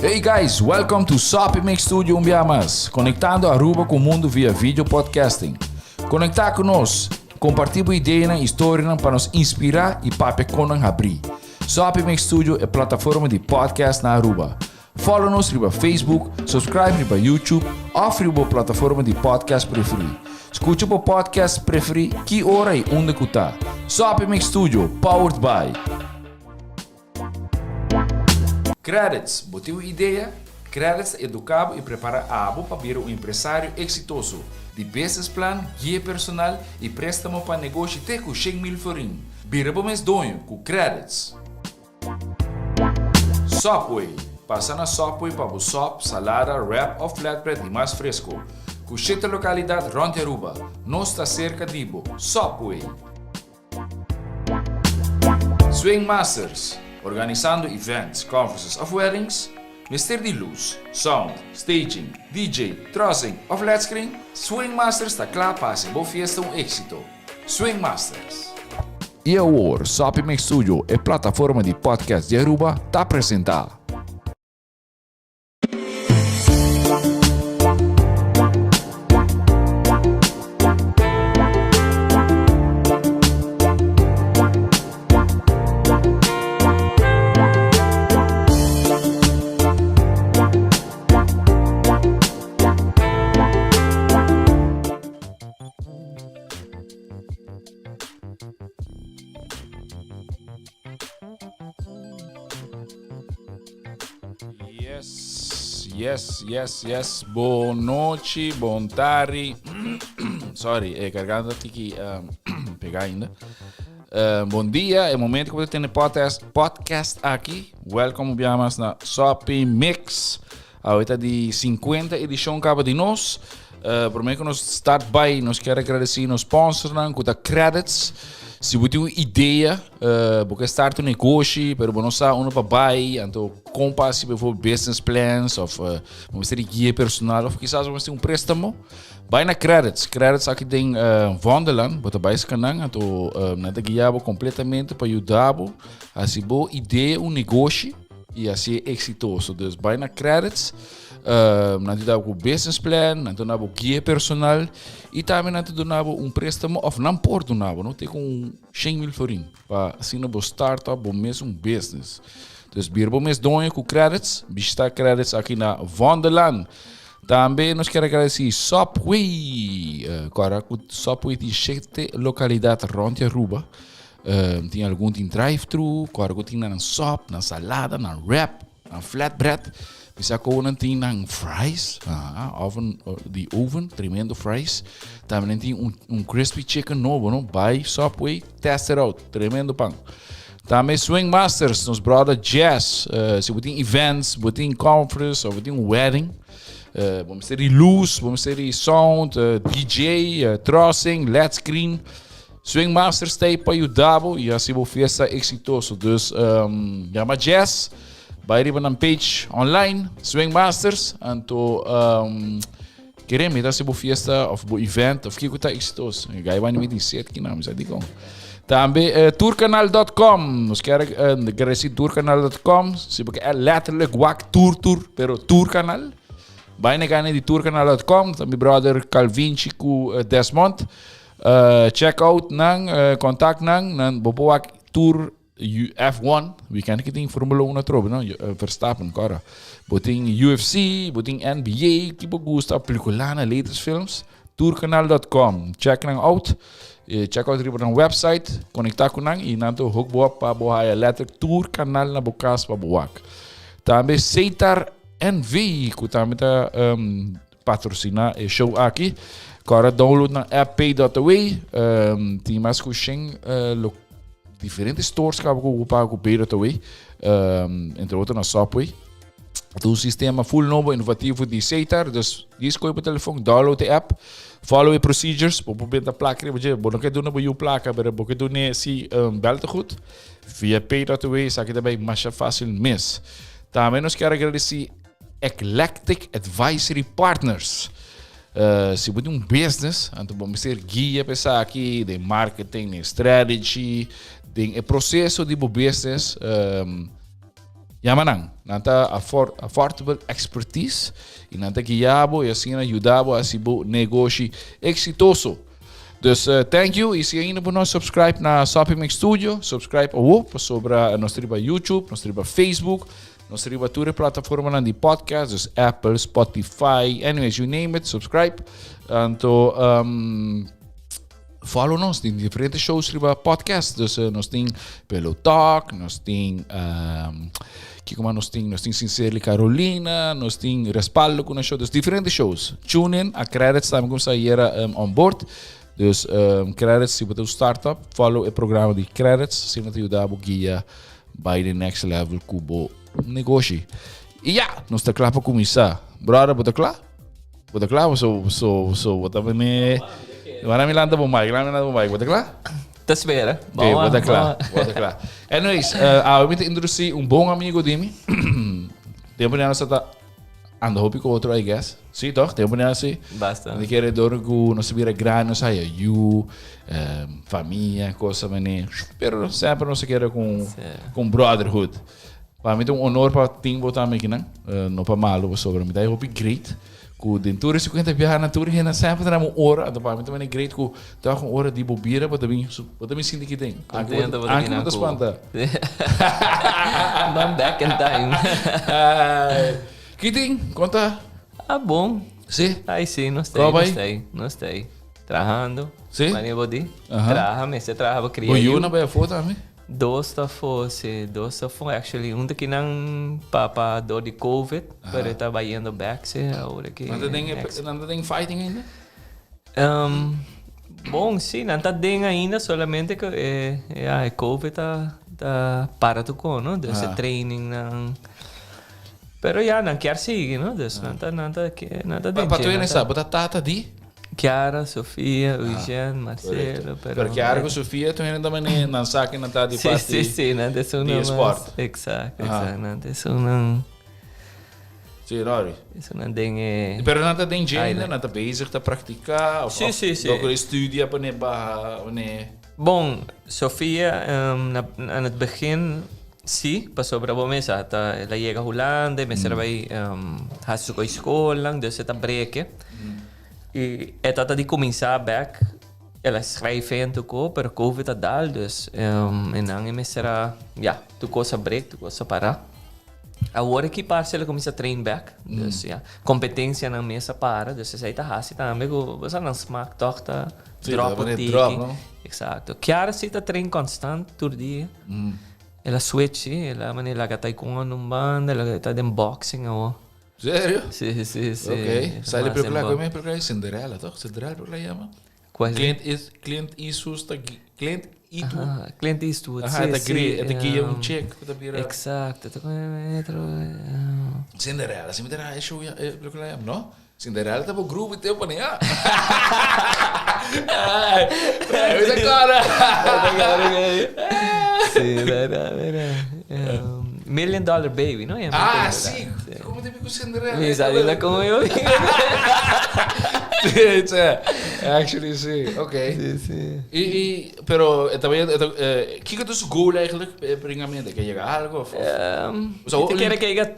Hey guys, welcome to Soppy Mix Studio un bia mas, conectando Aruba cu mundo via video podcasting. Conecta cu nos, comparti bo ideanan y storianan pa nos inspira y papia con nan habri. Soppy Mix Studio e plataforma di podcast na Aruba. Follow nos riba Facebook, subscribe riba YouTube of riba bo plataforma di podcast preferi. Scucha bo podcast preferi ki ora y unda cu ta. Soppy Mix Studio, powered by. Credits, Bo tin un idea? Credits ta educa bo y prepara abo pa bira un empresario exitoso. Di business plan, guia personal y prestamo pa negoshi te cu 100,000 florin. Bira bo mes doño cu Credits. Subway, Pasa na Subway pa bo sop, salada, wrap of flatbread di mas fresco. Cu shete localidad rond di Aruba. Nos ta cerca di bo. Subway! Swing Masters, Organisando events, conferences of weddings? Mester di luz, sound, staging, DJ, trussing of led screen? Swing Masters ta cla pa haci bo fiesta un exito. Swing Masters. Y awor, Soppy Mix Studio, e plataforma di podcast di Aruba, ta presenta. Yes, yes, yes, yes. Bon nochi, bon tardi. Sorry, eh, garganta tiki um, pega ainda. Uh, bon dia, e momento que você tem podcast, podcast aqui. Welcome biamas na Soppy Mix. Ahorita di 50 edicion caba di nos. Uh, prome que nos start by, nos quer agradecer nos sponsor nan, cu ta credits. Si bo tin un idea, uh, bo quer start un negoshi, pero bo no sa uno pa bai, anto con pa haci bijvoorbeeld business plans, of uh, bo mester di guia personal, of quizás bo mester un préstamo, bai na credits. Credits aki den uh, Vondeland, bo ta bai scanan, anto uh, nan ta guia bo completamente pa yuda bo haci bo idea un negoshi, y así exitoso. Dus bai na credits, uh, nan te dabo business plan, nan te dabo guia personal y tambe nan te donabo un préstamo of nan por donabo, no? Te con 100 mil florin pa asina bo start up bo mes un business. Dus bira bo mes doño cu credits, bishita credits aki na Vondeland. Tambe nos kier agradeci Subway, uh, cu Subway tin siete localidad rond Aruba. Um, tin algun tin drive-thru, kòrda ku tin nan sop, nan salada, nan wrap, nan flatbread. Bisa ku nan tin nan fries, ah, oven, di oven, tremendo fries. Tambe nan tin un, un crispy chicken nobo, no? Buy Subway, test it out, tremendo pan. Tambe Swing Masters, nos brother Jazz, uh, si bo tin events, bo tin conference, of bo tin wedding, uh, bo mester di luz, bo mester di sound, uh, DJ, uh, trussing, LED screen, Swing Masters ta pa yuda bo y haci bo fiesta exitoso. Dus um, yama Jess, bai riba nan page online, Swing Masters, anto um, kere mi ta haci bo fiesta of bo event of kiko ta exitoso. Gai bai mi tin set ki na, mi sa dikon. Tambe uh, tourcanal.com, nos kier uh, agradeci tourcanal.com, si bo ke letterlijk wak tour tour, pero tourcanal. Bai na gana di tourcanal.com, ta mi brother Calvinci ku uh, Desmond. Uh, check out nan, uh, contact nan, nan bo por wak tour F1, weekend ki tin Formula 1 atrobe, no? Verstappen, kora. Bo tin UFC, bo tin NBA, ki bo gusta, peliculana, latest films, tourcanal.com. Check nan out. Eh, check out riba nan website, conecta ku nan y nan to hook bo up pa bo haya letterlijk tourcanal na bo kas pa bo wak. Tambe Setar NV, ku tambe ta um, Patrocina e show aki. Kora download na app pay.away. Um, tin mas ku shen uh, lo, diferente stores kaba ku paga ku pay.away. Um, entre otro na Subway. Het un sistema full nobo, innovativo di Setar. Dus disco op telefoon, download de app. Follow the procedures. Bo por benta plaka riba dje. Bo no ke duna bo yu plaka, pero bo ke dune si um, bel te goed. Via pay.away, sa ki daarbij masha fácil mes. Tambe nos kier agradeci Eclectic Advisory Partners. Uh, si bo tin un business, anto bo mester guia pa esaki den marketing, den strategy, den e proceso di bo business. Um, Yama nan. Nan ta Affordable Expertise y nan ta guia bo y asina yuda bo haci bo negoshi exitoso. Dus thank you y si ainda bo no subscribe na Soppy Mix Studio, subscribe awo pasobra nos ta riba YouTube, nos ta riba Facebook, nos ta riba tur e plataformanan di podcast, dus Apple, Spotify, anyways you name it, subscribe. Anto um, follow nos tin diferente shows riba podcast. Dus uh, nos tin Pelo Talk, nos tin um, kiko mas nos tin? Nos tin Sincerely Carolina, nos tin Respaldo con show. Dus diferente shows. Tune in, a credits también como sa um, on board. Dus um, credits, si bo startup, follow e programa di credits, si no te ayuda bo guia by the next level ku bo negoshi. Y ja, nos ta kla pa kuminsá. Brother, bo ta kla? Bo ta kla? So, so, so, bo ta bene... Wara mi lanta bo mic, lanta mi lanta bo mic. Bo ta kla? Ta spera. Ok, bo ta kla, bo ta kla. Anyways, uh, awe mi ta introducí un bon amigo di mi. Tempo ni nos ta anda hopi ku otro, I guess. Sí, toch? Tempo ni así. Basta. Mi kere door ku nos bira grande, nos haya yu, um, famia, cosa mane. Pero sempre nos kere con, con brotherhood. Pa mi ta un honor pa tin bo tambe akinan. Uh, no pa malo pasobra mi ta hopi great ku den tur e 50 biaha na tur hende semper ta un ora. Anto pa mi ta mane great ku ta un ora di bo bira bo ta bin bo ta bin sinti ki den. Contento bo ta Anke bo ta spanta. Ban back in time. Ki tin? Konta? Ah, bon. Si? Ai, si, nos ta nos ta nos ta Trahando. Si? Mane bo di? Traha, mester traha pa cria Bo yu na bay afo tambe? Dos ta afo, si. Dos ta afo. Actually, un ta kinan pa pa door di Covid, pero e ta bayendo back, si, awor aki. Nan ta den, nan ta den fighting ainda? Um, bon, si, nan ta den ainda, solamente cu e, ja, e Covid ta, ta para tur con, no? Dus e training nan. Pero ja, nan kier sigui, no? Dus nan ta, nan ta, nan ta den. Pa tu sa, bo ta tata di? Chiara, Sofia, Eugène, Marcelo, pero... Pero Chiara cu Sofia tu hende tambe nan sa cu nan ta di parti Sí, sí, sí, nan ta esun di sport. Exacto, exacto, nan ta esun nan... Sí, Rory. Esun nan den e... Pero nan ta den gym, nan ta bezig ta practica of Sí, sí, sí. Doko studia pa ne baha, ne... Bon, Sofia, na, aan het begin sí, pasobra bo mes a ta el a yega Hulanda, e mester a bai hasi su koi skolnan, dus e ta breke. I e tata di kuminsá bèk, el a schrijf en tur ko, pero covid a dal, dus e nan e mester a, ya, tur kos a brek, tur kos a pará. Awor aki parse el a kuminsá train bèk, dus ya, kompetensianan mes a para, dus esei ta hasi tambe ku bo sa nan smak tòg ta dròp un tiki. Eksakto. Kiara si ta train konstant tur dia. El a switch si, el a manera laga taekwondo un banda, el a ta den boxing awor. Serio? Sí, sí, sí. Ok. Sa di película, ¿cómo es película? Cinderella, toch? Cinderella película llama? ¿Cuál? Clint is Clint Eastwood ta Clint Eastwood. Ajá, Clint Eastwood, Ajá, sí, ta sí. gri, ta guia un chick ku ta bira. Exacto, ta metro. Cinderella, si mi ta e show ya, e película llama, no? Cinderella ta bo grupo y tempo ni ya. Ay, ta cara. Sí, verdad, verdad. Million Dollar Baby, no? Ah, sí. Como te pico Cinderella? Mi sabi la como yo. Sí, sí. Actually, sí. Ok. Sí, sí. Y, y, pero, también, eh, kiko ta su goal eigenlijk, pringamente? Que llega algo? Of, o sea, te quiere que llega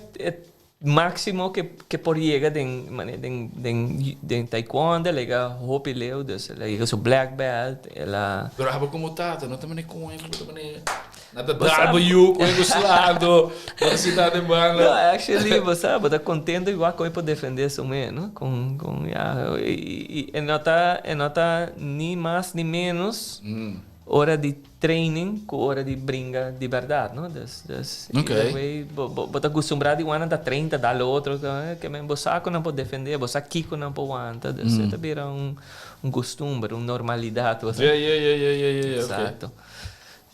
Máximo ke ke por yega den mane den den den taekwondo el a yega hopi leu dus el a yega su black belt el a. Pero abo como tata no ta mane con e bo ta mane nan ta dal bo yu con e bo slando bo ta sinta den banda. No actually bo sa bo ta contento igual con e por defende su mes no con con ya y e no ta e no ta ni mas ni menos ora di Training ku ora di bringa di bèrdat, no? Dus, dus, either way, bo, bo, bo ta kustumbrá di wan nan ta train ta dal otro, ke men bo sa ku nan por defendé, bo sa kiko nan por wanta, dus e ta bira un, un kustumber, un normalidat, bo sa. Ja, ja, ja, ja, ja, ja, ja, oké. Eksakto.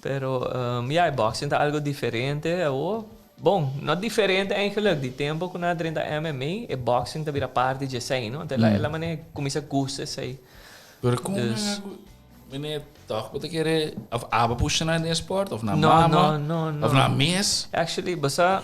Pero, ya, e boxing ta algo diferente awor. Bon, no diferente eigenlijk, di tempo ku nan a drenta MMA, e boxing ta bira parti dje esei, no? Anto el a, el a manera kuminsá gusta esei. Pero kon Dus. nan a gu-. Meneer, toch bo ta kere of aba pusha nan den sport of nan No, mama no, no, no. of nan mes? Actually, bo sa,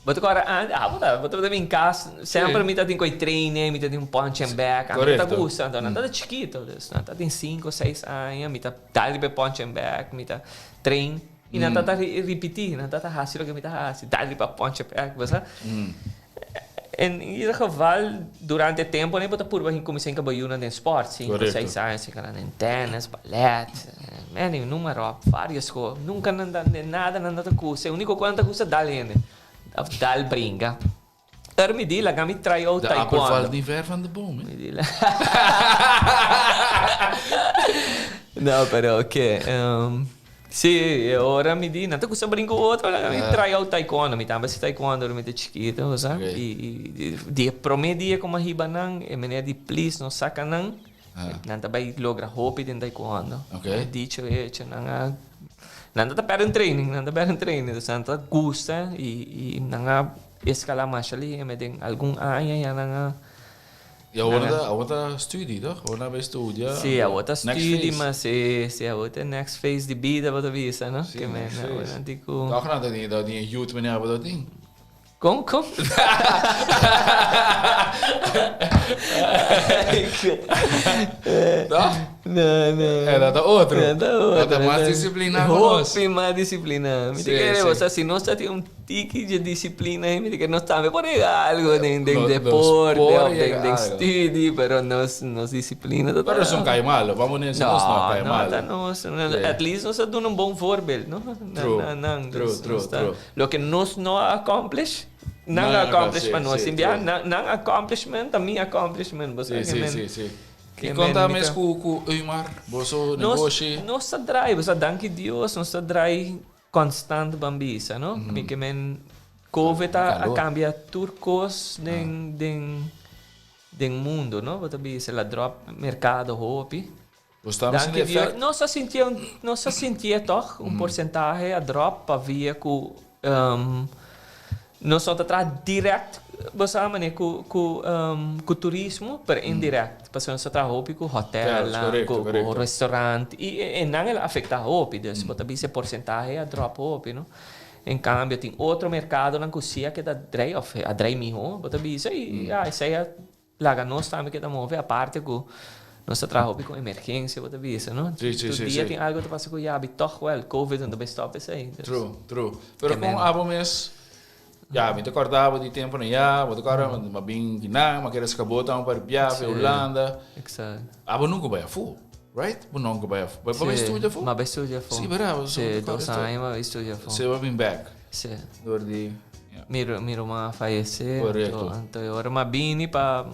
bo ta kòrda antes, ah, bo ta, bo tabata bin kas, semper mi ta tin koi training, mi ta tin un punch and bag, a mi ta gusta, anto nan tabata chikito, dus nan tabatin sinku, seis aña, mi ta dal riba e punch and bag, mi ta train. I nan ta ta ripití, nan ta ta hasi loke mi ta hasi, dal riba ponche bek, bo sa. En ieder geval, durante e tempo bo ta purba kuminsá hinka bo yunan den sport, sinku, seis aña, hinka nan den tennis, ballet, many, noem maar op, varios kos. Nunka nan ta den nada nan ta gusta, e uniko kos nan ta gusta dal hende, of dal bringa. Er mi di, laga mi try out De appel taekwondo. valt niet ver van de boom, hè? Mi di, No, pero oké. Sí, e ora mi di, nan ta gusta brinca otro, laga mi try out taekwondo. Mi tambe hasi taekwondo ora mi ta chikito, bo sa. I di e prome dia ku mi a hiba nan, e meneer di, please no saka nan. Nan ta bai logra hopi den taekwondo. Dicho y hecho, nan a nan ta perde un training, nan ta perde un training. Dus nan ta gusta y nan a escala masha lihe me den algun aña ya nan a Y awor ta awor ta studie toch? Awor nan a bai studia. Si, awor ta studie ma si, si awor ta next phase di bida bo ta bisa no? Si, next phase. Toch nan ta tin ta tin e youth meneer bo ta tin? Kon kon? Toch? No, no. Eh, dat ta otro. Dat ta otro. Dat ta mas disciplina ku nos. Hopi mas disciplina. Mi ta kere, o sea, si nos ta tin un tiki dje disciplina ahí, mi ta kere nos tambe por yega algo den den deporte of den den studie, pero nos nos disciplina ta. Pero nos no kai malo, vamos a decir, nos no kai malo. No, no ta nos. At least nos a duna un bon voorbeeld, no? True, true, true, true. Loke nos no a accomplish, nan a accomplish pa nos. Sin bia, nan accomplishment ta mi accomplishment. Bo sa ke men. Sí, sí, sí. I kon ta mes ku ku Eumar, boso negoshi? Nos ta drai, bo sa, danki Dios, nos ta drai constant ban bisa, no? Mi ke men Covid a cambia tur kos den den den mundo, no? Bo ta bisa, el a drop merkado hopi. Bo sta mester Danki Dios. efect. Nos a sintié un, nos a sintié tòg un porsentahe a dròp pavia ku nos no ta traha dirèkt, bo sa manera ku ku ku turismo, pero indirèkt. Pasobra nos ta traha hopi ku hotèlnan, Korekto, ku korekto. restaurant i e nan el a afektá hopi. Dus bo ta bisa e porsentahe a dròp hopi, no. En kambio tin otro merkadonan ku sí a keda drei òf a drei mihó, bo ta bisa, i ya esei a Laga nos tambe keda move, aparte ku nos ta traha hopi ku emergensia bo ta bisa, no? Sí, sí, Tur sí, dia sí. tin algo ta pasa ku yabi, tòg wèl, covid no ta bai stòp esei. Dus, True, true. Pero Ke kon men. abo mes, ya, mi ta kòrda abo di temponan ya, bo ta kòrda, mi a bin kinan, mi a kere saka bo tambe pa bia, pa Sí, Hulanda. exacto. Abo nunka bai afó, right? Bo nunka bai afó. Bo bai Sí, studia afó? mi a bai studia afó. Sí, berdad, bo Sí, ta kòrda dos esto. aña mi a bai studia afó. Sí, bo a bin bèk. Sí. Dor di. Mi, mi ruman a fayesé. Correcto. Anto, anto e ora mi a bini pa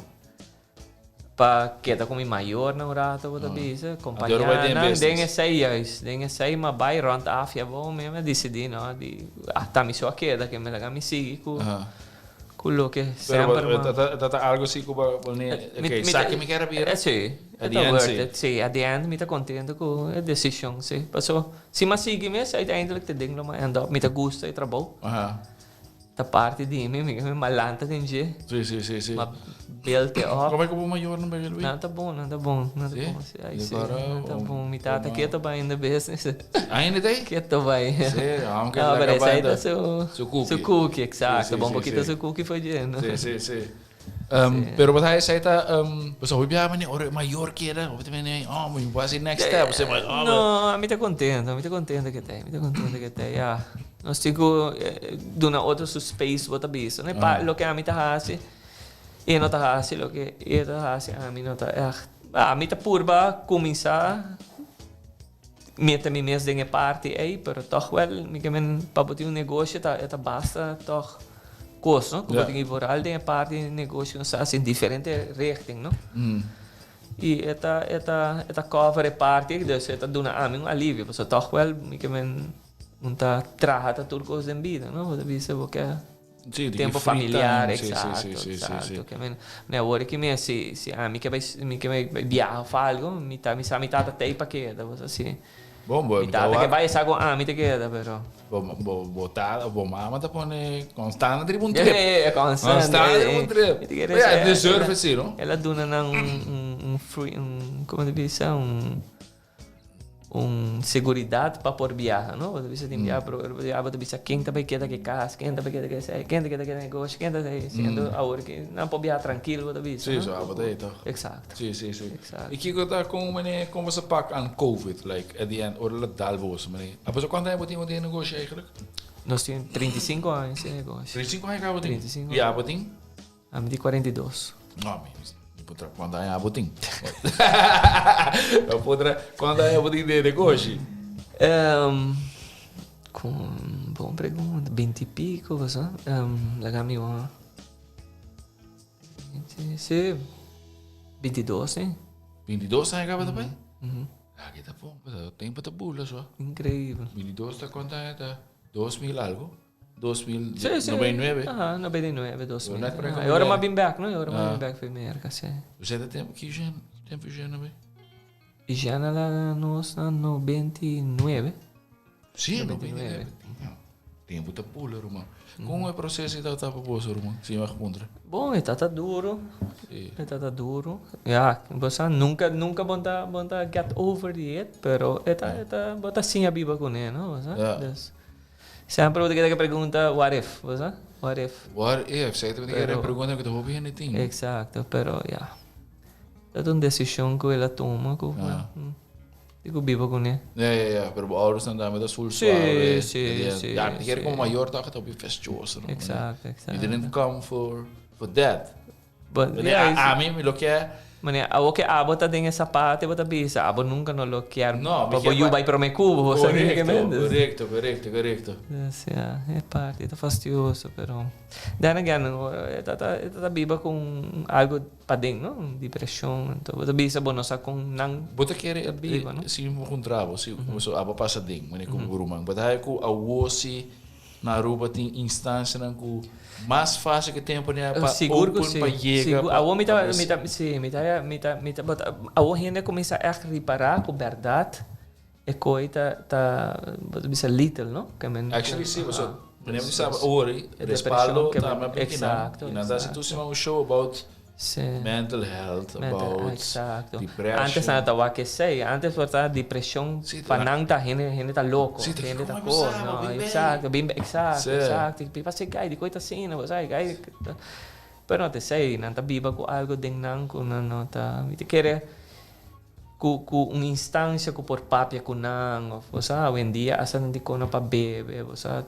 pa keda ku mi mayornan un rato bo ta bisa, Anto ora bai den kompañá nan den business. esei juist, den esei mi a bai rònt afia bo mi a disidí no di hasta mi so a keda ke mi laga mi sigui ku ku loke Pero semper mi ta ta ta ta algo si ku bo bo ne Mi okay mi ta sa ke mi kier a bira? Sí, At e the ta end worth sí. it, sí, at the end mi ta kontento ku e desishon sí, paso si mi a sigui mes uiteindelijk te den lo mi a end up, mi ta gusta e trabou. Ta parti di mi, mi malanta den dje. Sí, sí, sí, sí. Ma build it up. Como é que o mayor não bebe Luis? Nan ta bon, nan ta bon, nan ta bon. Sí, ai, sí, nan ta bon. Mi tata keto bai in the business. Ainda ta aí? Keto bai. Sí, aunque No, la pero esei acabando. ta su Su cookie. Su cookie, exacto. Sí, sí, Bon sí, poquito sí. su cookie foi dje, no? Sí, sí, sí. Um, Pero wat hij zei ta, um, we zo ja, meneer, ora mayor kera, of meneer, oh, moet je was die next step, zeg maar, oh, No, ami ta contento, ami ta contento que te, ami ta contento que te, ja. Nos tin cu eh, duna otro su space bo ta bisa. No, pa, loke ami ta haci, e no ta haci, loke e ta haci, ami no ta echt. Ami ta purba cuminsa mete mi mes den e parti ei, pero toch wel, mi ke men, pa bo tin un negoshi ta, e ta basta toch kos, no? Ku bo tin ki vooral den e parti di negoshi nos ta hasi diferente richting, no? I e ta, e ta, e ta cover e parti, dus e ta duna ami un alivio, pasobra toch wel mi ke men un ta traha ta tur kos den bida, no? Bo ta bisa bo ke Sí, di tempo free familiar, time, sí, sí, exacto, sí, sí, sí, exacto. sí. Ke men, mi awor ki mi si, si ami ke bai, mi ke bai biaha of algo, mi ta, mi sa mi tata t'ei pa keda, bo sa si. Bon, bo, Mi tata ke bai e sa ku ami ta keda, pero. Bo, bo, bo tata, bo mama ta pone constant riba un trip. Yeah, constant. Constant riba un trip. Mi ta kere Maar ja, sa, het deserve it, sí, no? El a duna nan un, un, un free, un, como ta bisa, un. Un seguridad pa por biaha, no? Bo ta bisa tin biaha pero ya bo ta bisa ken ta bay keda ki cas, ken ta bay keda ki esey, ken ta keda ki negoshi, ken ta haciendo awor ki nan por biaha trankil bo ta bisa, Sí, no? so abo ta ey toch. Exacto. Sí, sí, sí. Exacto. Y kiko ta con mane con boso pak aan covid like at the end ora lo dal boso mane a boso cuanto aña bo tin bo tin e negoshi eigenlijk? Nos tin 35 aña sin negoshi. 35 aña caba bo tin? 35 Y abo tin? Ami di 42. No, mi mi por cuánto aña abo tin? Mi por cuánto aña abo tin den negoshi? Um, con, bon pregunta. 20 y pico, cosa. Um, laga mi wa. Sí, 22, eh. 22 aña caba ta bai? Mm -hmm. Aki ta bon, pero tempo ta bula so. Increíble. 22 ta cuánto aña ta? 2000 algo. 2099. Sí, sí. Aha, 99, 2000. Net por E ora m'a bin bek, no? E ora m'a bin bek for Merka, sí. Usted ta tempo, ki Jean, tempo Jean bai? Jean a laga nos na 99. Sí, 99. Tempo ta pula, ruman. Kon e proceso ta ta pa boso, ruman? Si mag puntra. Bon, e ta duro. Sí. E ta duro. Ja, bo sa nunca nunca bon ta bon ta get over it, pero e ta e ta bo ta siña biba kuné, no? Bo sa? Ja. Dus Semper bo ta keda ke pregunta what if, bo sa? What if. What if, sa ta keda e pregunta ku ta hopi hende tin. Exacto, pero ya. Ta un decision ku el a tuma ku di ku biba kuné. Ya, ya, ya, pero bo ouders nan tambe ta sul suave. Si, si, si. Ya, mi kere komo mayor toch ta hopi festuoso. Exacto, exacto. You didn't come for that. But, Mane, yeah, a, ami mi lo kier. Mane, awo ke abo ta den e sapate bo ta bisa, abo nunca no lo kier No, mi pa bo kier yu pa- bai prome cu bo, sa Correcto, ke mende. correcto, correcto, correcto. Dus ja, e parti ta fastidioso, pero then again, e ta ta e ta ta biba cu un algo paden, no? Un depresion, anto bo ta bisa bo no sa con nan Bo ta kere ta biba, no? si bo contra bo, si bo abo pasa den, mane cu bo ruman, bo ta haya cu awo si Na Aruba tin instancianan cu mas facil cu tempo ni pa Sigur cu open si. pa yega Sigur. pa Awor mi ta, pa mi ta, si, mi ta, mi ta, mi ta, but awor hende a cuminsa echt ripara cu berdad e coi ta, ta, bo ta bisa little, no? Ke men Actually si, pasobra meneer mi sa Dus, awor e respaldo depresion ke ta men, mi a bini nan exacto, y nan ta haci exacto. tur siman un show about Sí. Mental health, Mental, about exacto. depression. Antes nan ta wak esey. Antes por ta depresion Sí, pa ta- nan ta hende, hende ta loco. Sí, ta hende ta como co, bisa, no, bin bij. exacto, bin bij, exacto, Sí. exacto. Y pa se gai, di coi ta asina, bo sa, gai, pero no ta esey, nan ta biba cu algo den nan cu nan no ta, mi ta kere cu cu un instancia cu por papia cu nan of, bo sa, awendia hasta nan di con nan pa bebe, bo sa.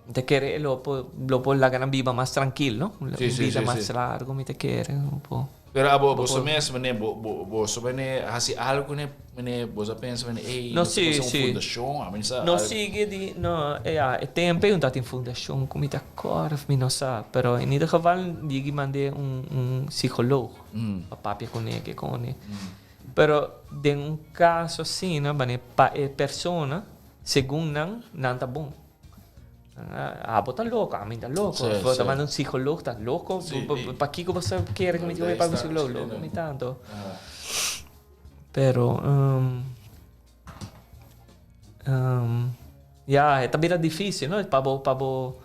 Mi ta kere e lo por lo por laga nan biba mas trankil, no? Un Sí, sí, bida sí, mas sí. largo mi ta kere un por. Pero abo boso mes mane bo bo boso mane hasi algo kune mane boso a pensa mane ey No nos ta sí, pasa un sí. fundashon a mi sa No sigui di no ya e tempo ey un tatin fundashon ku mi ta kòrda of mi no sa pero in ieder geval yigi mand'é un un psicoloog pa papia kuné ke kone pero den un kaso asina mane pa e persona segun nan nan ta bon. Abo ta loko, ami ta loko. Sí, Bo ta sí. manda un psicoloog ta loko. Sí, Pa- Pakiko bo sa kere ku mi Ahí bai paga un está, psicoloog? sí, Loko no. mi tanto. Ah. Pero ya, e ta bira dificil, no? Pa bo, pa bo,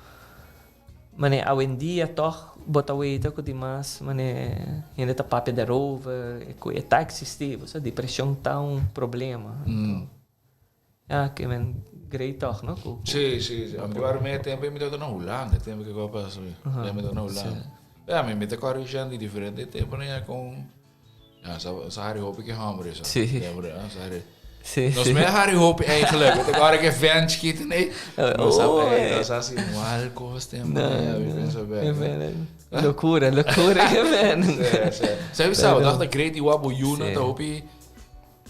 mane awendia toch bo ta weta ku tin mas mane hende ta papia daarover, ku e ta existi, bo sa, depresion ta un problema. Ja, ke men great toch, no? Ku, ku, Sí, sí, sí. Aunque waar me tempo mi tata na Hulanda, tempo que eu passo. Aha, Mi tata na Hulanda. Ja, mi mi te corrigendo di diferente tempo ne con Ja, sa sa Harry Hopi ke hammer is. Sí. Ja, maar, ja, sa Harry. Sí, Nos sí. me Harry Hopi eigenlijk. Want ik had ik vent schieten, nee. Nos Oh, oh, eh. nos así mal cos tempo. No, Ja, we no. zijn zo Ke weg. men, Locura, locura ke men. Sí, sí. Sabi sa, dacht ik great iwa bo yuna Sí. ta hopi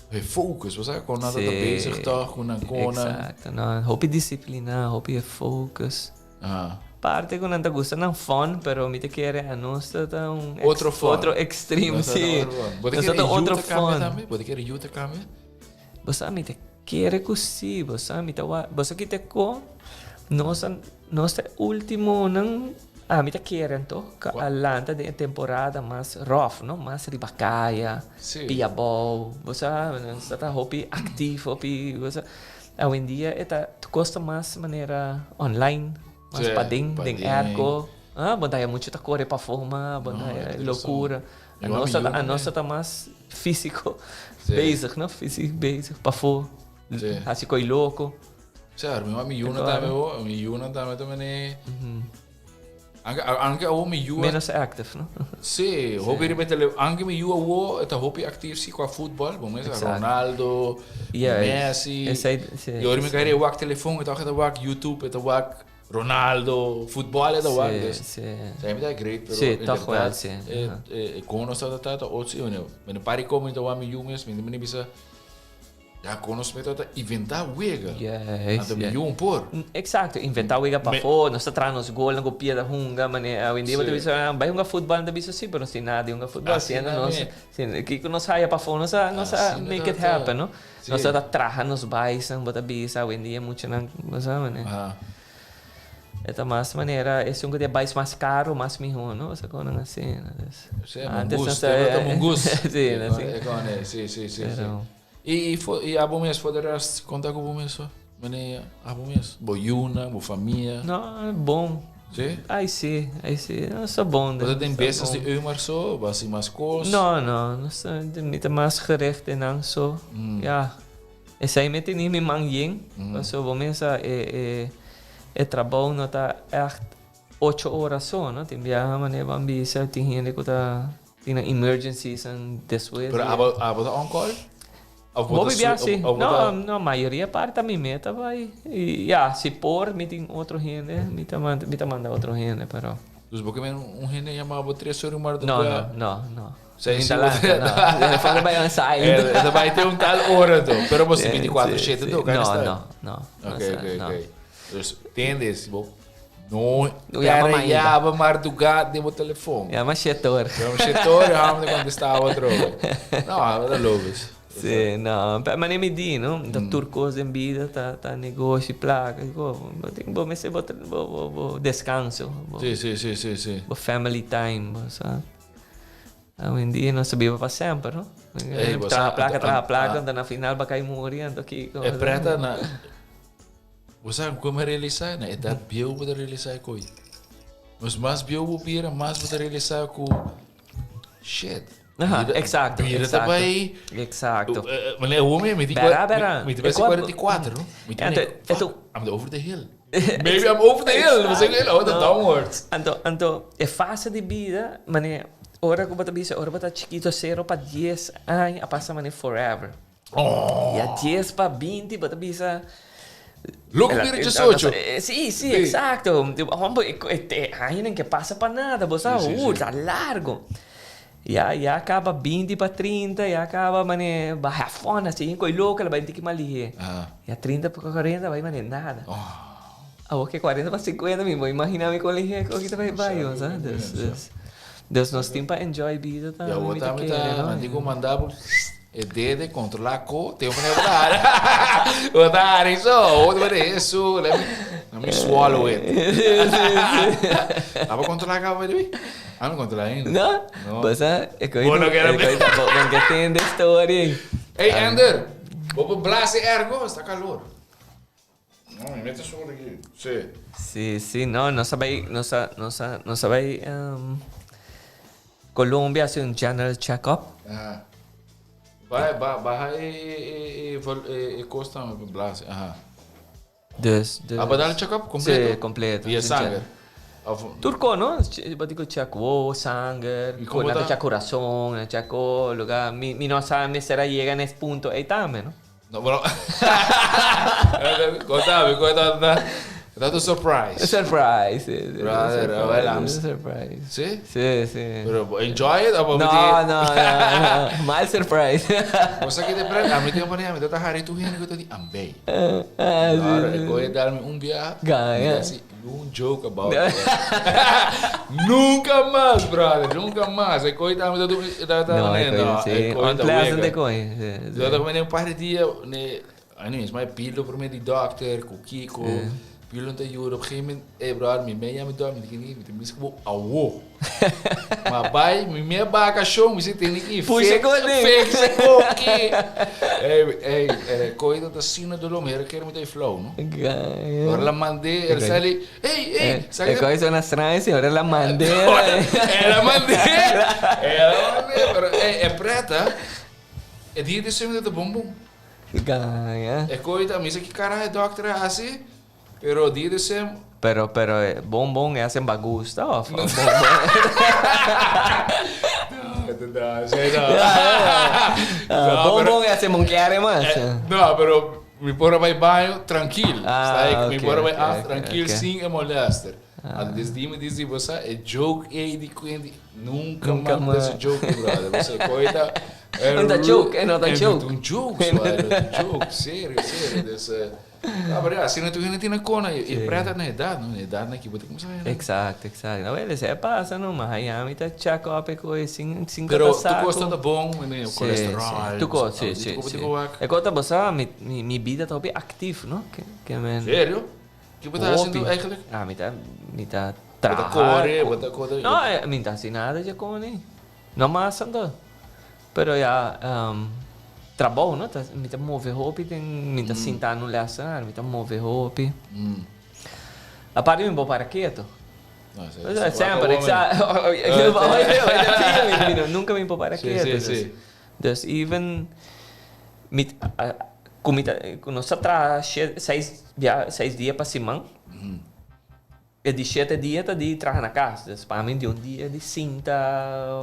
Hey, focus, was kon nada Sí. ta bezig toch, kon nan kon. Exacto, no, hopi disciplina, hopi focus. Ah. Parte ku nan ta gusta nan fun, pero mi ta kere a nos ta ta un ex- Otro fun. otro extreme, Nos ta sí. otro fun. Bo ta Nos ta kere ta otro yuta cambia fun. tambe? Bo ta kere yuta cambia? Bo sa mi ta kere ku sí, bo sa mi ta wa, bo sa kita ko nos a nos ta e ultimonan, ami ta kere anto ku a lanta den e temporada mas rough, no, mas riba kaya, Sí. pia abou, bo sa nos ta ta hopi actief, hopi, bo sa. Awendia e ta kos ta mas manera online, mas Sí, paden, den paden. airco. Ah, bo ta haya mucho ta kore pafó, ma bo No, ta haya e ta locura. Anos ta, anos ta mas físico bezig, no? Físico bezig, pafó. Hasi koi loko. Sa, mi mi yuna tambe ho, mi yuna tambe ta mene. Anke anke awo mi yu Menos active, no? Sí, hopi riba tele, anke mi yu awo ta hopi actief si qua voetbal, bo mesa Ronaldo, Messi. Esei, sí. Y ora mi kai wak telefon, e ta wak YouTube, e ta wak Ronaldo, voetbal e ta wak. Sí, Dus, sí. Sa mi ta great, pero Sí, toch wel, inderdaad, sí. e kon nos ta ta ta otro, mi pari kom mi ta wak mi yu mes, mi mi bisa Ya kon nos meta ta inventá wega. Yes, Anto mi yes. yu un por. Exacto, inventá wega pafó, nos ta traha nos golnan ku piedra hunga, manera awendia bo ta Sí. bisa, ah, bai hunga futbal, nan ta bisa sí, pero nos tin nada di hunga futbal, Asina siendo nos, mes. siendo kiko nos haya pafó nos a nos a Asina make it ta. happen, no? Sí. Nos ta traha nos baisan, bo ta bisa awendia muchanan, bo sa manera. Aha. E ta mas manera esun ku ta e bais mas karu, mas mihó, no? Esa konan asina, dus. Sí, Antes mongoose, nos ta ta mongoose. Sí, asina. E kon e, sí, sí, sí, sí. Pero. I, i, fo, i abo mes, for de rest, konta ku bo mes, ho? Mane, abo mes, bo yunan, bo famia. No, bon. Sí? Ai sí, ai sí. No, sta bon. Bo ta den Sta business bon. di Eumar so, bo hasi mas kos? No, no, no sta, mi ta mas gericht den nan so. Ja. Esei mi teni mi man yen, pasobra bo mesa e, e, e trabou no ta echt ocho ora so, no? Tin biaha manera bo a bisa, tin hende ku ta tin nan emergencies en despues. Pero abo, abo ta on call? Of bo Bo ta bibia su- si. of- of bo No, ta- no, mayoria parti ta mi meta bai. I ya, si por mi tin otro hende, mi ta manda, mi ta manda otro hende, pero. Dus bo ke men un hende yama bo tres ora i No, no, no, no. Sí, sí, Ta lanta, no. Telefon ta bai on silent. E ta bai te un tal ora to. Pero bo si 24 7 to, No, no, no. Ok, ok, ok. Dus tende si bo no Yama pera mainta. yaba marduga den bo telefon. Yama shetor. Yama shetor y hamo te contesta otro. No, ta logisch. Sí, no. Pa mane mi di, no? Ta tur cos den bida ta ta negoshi, placa y co. Bo tin bo mester bo bo bo descanso. Bo Sí, sí, sí, sí, sí. bo family time, bo sa. Awendia nos ta biba pa semper, no? Ey, bo Traha sa, placa, traha placa, ah. anto na final ba kai muri, anto kiko. E preta na... Bo sa como a realisá? Na edad bieu bo ta realisá e koi. Mas mas bieu bo bira, mas bo ta realisá ku... Shit. Aha, Bira- exacto, Bira ta exacto. bai... Exacto. Meneer, hoe meer? Mi Bera, bera. Mi ti E basi kwa- 44, no? Mi ti Anto, meneer, e tu- fuck, I'm over the hill. Maybe I'm over the hill. No. Sé, oh, the downwards. Anto, anto, e fase di bida, mane, ora ku bo ta bisa, ora bo ta chikito, sero pa dies aña, a pasa mane forever. Oh. Ya dies pa binti, bo ta bisa... Loco bira diesocho. Sí, sí, exacto. Hombre, e añanan ke pasa pa nada, bo sa, ta largo. Ya, ya kaba binti pa trinta, ya kaba mane baha fòn así, koe loco, la bai tiki mas lihé. Ya trinta pa cuarenta bai mane nada. Awor ke cuarenta pa cincuenta mi bo imagina mi kon lihé ku ta bai bai, bo sa. Dus, dus, dus nos tin pa enjoy bida tambe, Ya mi ta awor kere, tambe ta, no? nan tin ku manda bo e dede kontrolá ko, te manera bo ta hari. Bo ta hari so, bo ta mane Hesu, let me, let me swallow it. Abo kontrolá kaba bai di? Ah, no controla ainda. No? No. Bo sa, e koe Bo no kere e koe bo bo ke tende story. Hey, Ender, bo por blaas e airco? Esta calor. No, mi mete sobre aquí. Sí. Sí, sí, no, nos a bai, nos a, nos a, nos a bai um, Colombia haci un general check-up. Aha. Ba, ba, baja e, e, e, e, e, e cos tambe pa blaas. Aha. Dus, dus. Ah, bo dal check-up completo? Sí, completo. Via Sí, sanger? check. Of... Turco, no? Bo dico check wo, sanger, Y como nan ta ta- check corazón, nan check oh, lugar. Mi, mi no sa mester a yega na es punto ey tambe, no? No, bueno. Contame, contame. Ta tu surprise. Surprise, sí, sí. Brother, surprise, well, I'm- surprise. Sí? Sí, sí. Pero enjoy it o No, no, no, no. Mal surprise. Bo sa ki te pret, ami tin pone, ami ta hari tu hende ku ta di ambei. Ah, sí, Claro, sí. e koe darme un biaha. Ga, ja. Mi un joke about it. Nunca mas, brother, nunca mas. E koe ta, mi ta, ta, No, e no, koe, sí. e koe ta Unpleasant wega. e koe, sí, sí. Yo ta come un par di dia, ne, anyways, mai pilo prome di dokter, ku Kiko. Pilo ta yura op gegeven moment, ey brother, mi mei yami dòrmi, mi di, mi ta bisa ku bo awo. Ma bai, mi mei a bakashon, mi si tene ki Pusha fix, koni. fix e koki. Ey, ey, eh, koe ta asina doló, mi hera kere mi ta e flow, no? Gai. Ora la mandé, el sali, ey, ey, sa E koe sona straño, si, ora la mandé. El a mandé, el a mandé, pero ey, e preta, e dia di semi ta bon bon. Gaña. E koe ta misa ki kara e dokter a hasi, pero dia di sem. Pero, pero e bon bon e hasi ba gusta of bon bon? No, no, no. Bon bon e hasi mon kere mas. No, pero mi por a bai baño trankil. Ah, Mi por a bai af trankil sin e molester. Ah. Anto desdi mi dici bo sa e joke ei di Quinty nunca mas ta joke brother. Bo sa e koe ta No ta joke, e no ta joke. E no ta un joke suave, e no ta un joke, serio, serio. Dus, no, pero ya, asina tur hende tin e kona i preta na edad, no? Na edad na ki bo ta kumsa hende. Exacto, exacto. No, wel, esei a pasa no, ma Miami ta check up e koe sin, sin Pero kota tur saco. kos ta ta bon, mene, kolesterol. Tur kos, si, si, si. E kos ta bo sa, mi, mi, mi bida ta hopi actief, no? Ke, ke men. Serio? Ki bo ta haciendo eigenlijk? Ah, mi ta, mi ta traha. Bo ta core, bo ta core. No, mi ta haci nada dje coni. No mas anto. Pero ya, trabou, no? Ta, mi ta move hopi den, mi ta sinta nu lessenaar, mi ta move hopi. Aparte mi bo para keto. No, O sea, semper, exacto. Nunca mi por para keto. Si, si, si. Dus even mi, ku mi ta, ku nos ta traha seis bia, seis dia pa siman. E di shete dia ta di traha na kas. Dus pa mi di un dia di sinta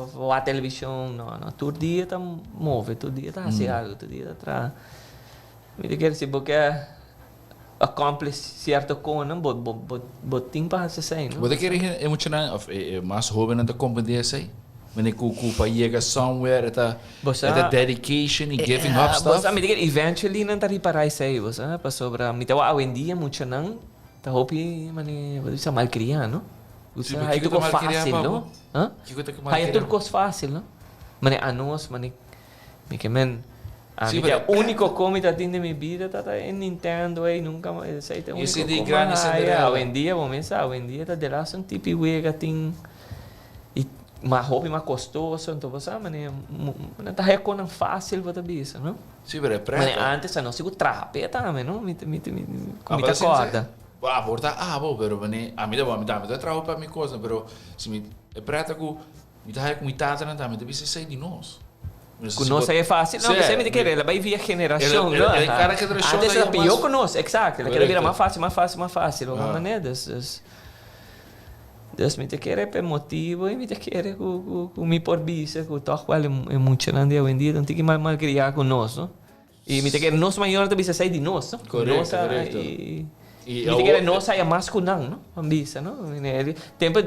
of wak televishon, no, no. Tur dia ta move, tur dia ta hasi algu, tur dia ta traha. Mi ta kere si bo ke accomplish sierto konan, bo, bo, bo, bo tin pa hasi esei, no? Bo ta kere e muchanan of e mas hobennan ta komprende esei? Wanneer ku ku pa yega somewhere e ta e ta dedication y giving up stuff? Bo sa, mi ta kere eventually nan ta ripara esei, bo sa, pasobra mi ta wak awendia muchanan Ta hopi mane bo ta bisa malkriá no. Sí, Usa pero hay kiko tur ta kos malkriá fácil pa no. bo? Ha? Kiko ta Haya malkriá? tur kos fácil no. Mane anos mane mi ke men Sí, ami pero ta úniko kos mi ta tin den mi bida ta ta e Nintendo ei nunca mas esei ta e Y úniko ese di kos Granny mi haya. Cinderella. Awendia bo mes sa awendia ta delas un tipi wega tin y mas hopi mas kostoso enton bo sa mane nan ta haya kosnan fácil bo ta bisa no. Sí, pero e Mane preta. antes a nos sigu traha p'e tambe, no? Mi ta, mi ta, mi, Ah, mi pero ta sin corda. ser, ah, por ta abo, pero mane, ami ta, ami ta, ami ta traha pa mi cosnan, pero si mi, e preta cu mi ta haya cu mi tatanan tambe ta bisa esey di nos. Cu nos a e facil, no, Sí, p'esey mi ta kere, el a bay via generacion, no? El, el, cada generacion Antes ta era yama pio mas- cu nos, exacto. El a kere bira Correcto. mas facil, mas facil, mas facil, Ah. manera, dus, dus. Dus mi ta kere p'e motibo y mi ta kere cu, cu, cu mi por bisa cu toch wel e muchanan di awendia ta un tiki mal malcriá cu nos, no? Y mi ta kere nos mayornan ta bisa esey di nos, no? Correcto, Nos a, correcto. y, Y mi ta awor kere nos haya mas cu nan, no? Pan bisa, no? Tempo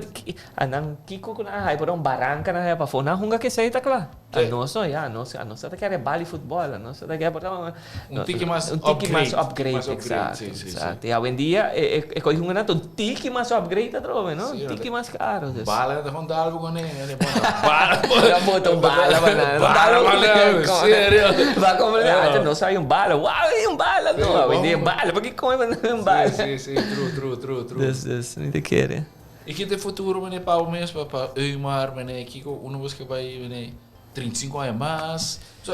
a nan kico cu nan a haya por un baranca nan a haya pafó, nan hunga kesey ta cla. Sí. A nos no, ya, a nos, a nos ta kere bal di futbol, a nos ta kere por ta Un tiki mas un tiki mas upgrade, upgrade, mas upgrade, exacto, sí, sí, sí. exacto. Y awendia e, e, e koe hunga nan ta un tiki mas upgrade atrobe, no? Sí, Un tiki mas caro. Dus. Bala ta gewoon dalbo con e, bala. Ya bota un bala pa nan. Bala pa nan, serio. Va como Ja. antes no sabía un bala. Wow, hay un bala. Sí, No, awendia bom. bala. ¿Por qué come un bala? Sí, sí, sí, true, true, true, true. Dus, dus, ni te quiere. Y ki ta e futuro meneer pa bo mes, pa pa Eumar, meneer Kiko, uno busca bay meneer 35 aña mas. So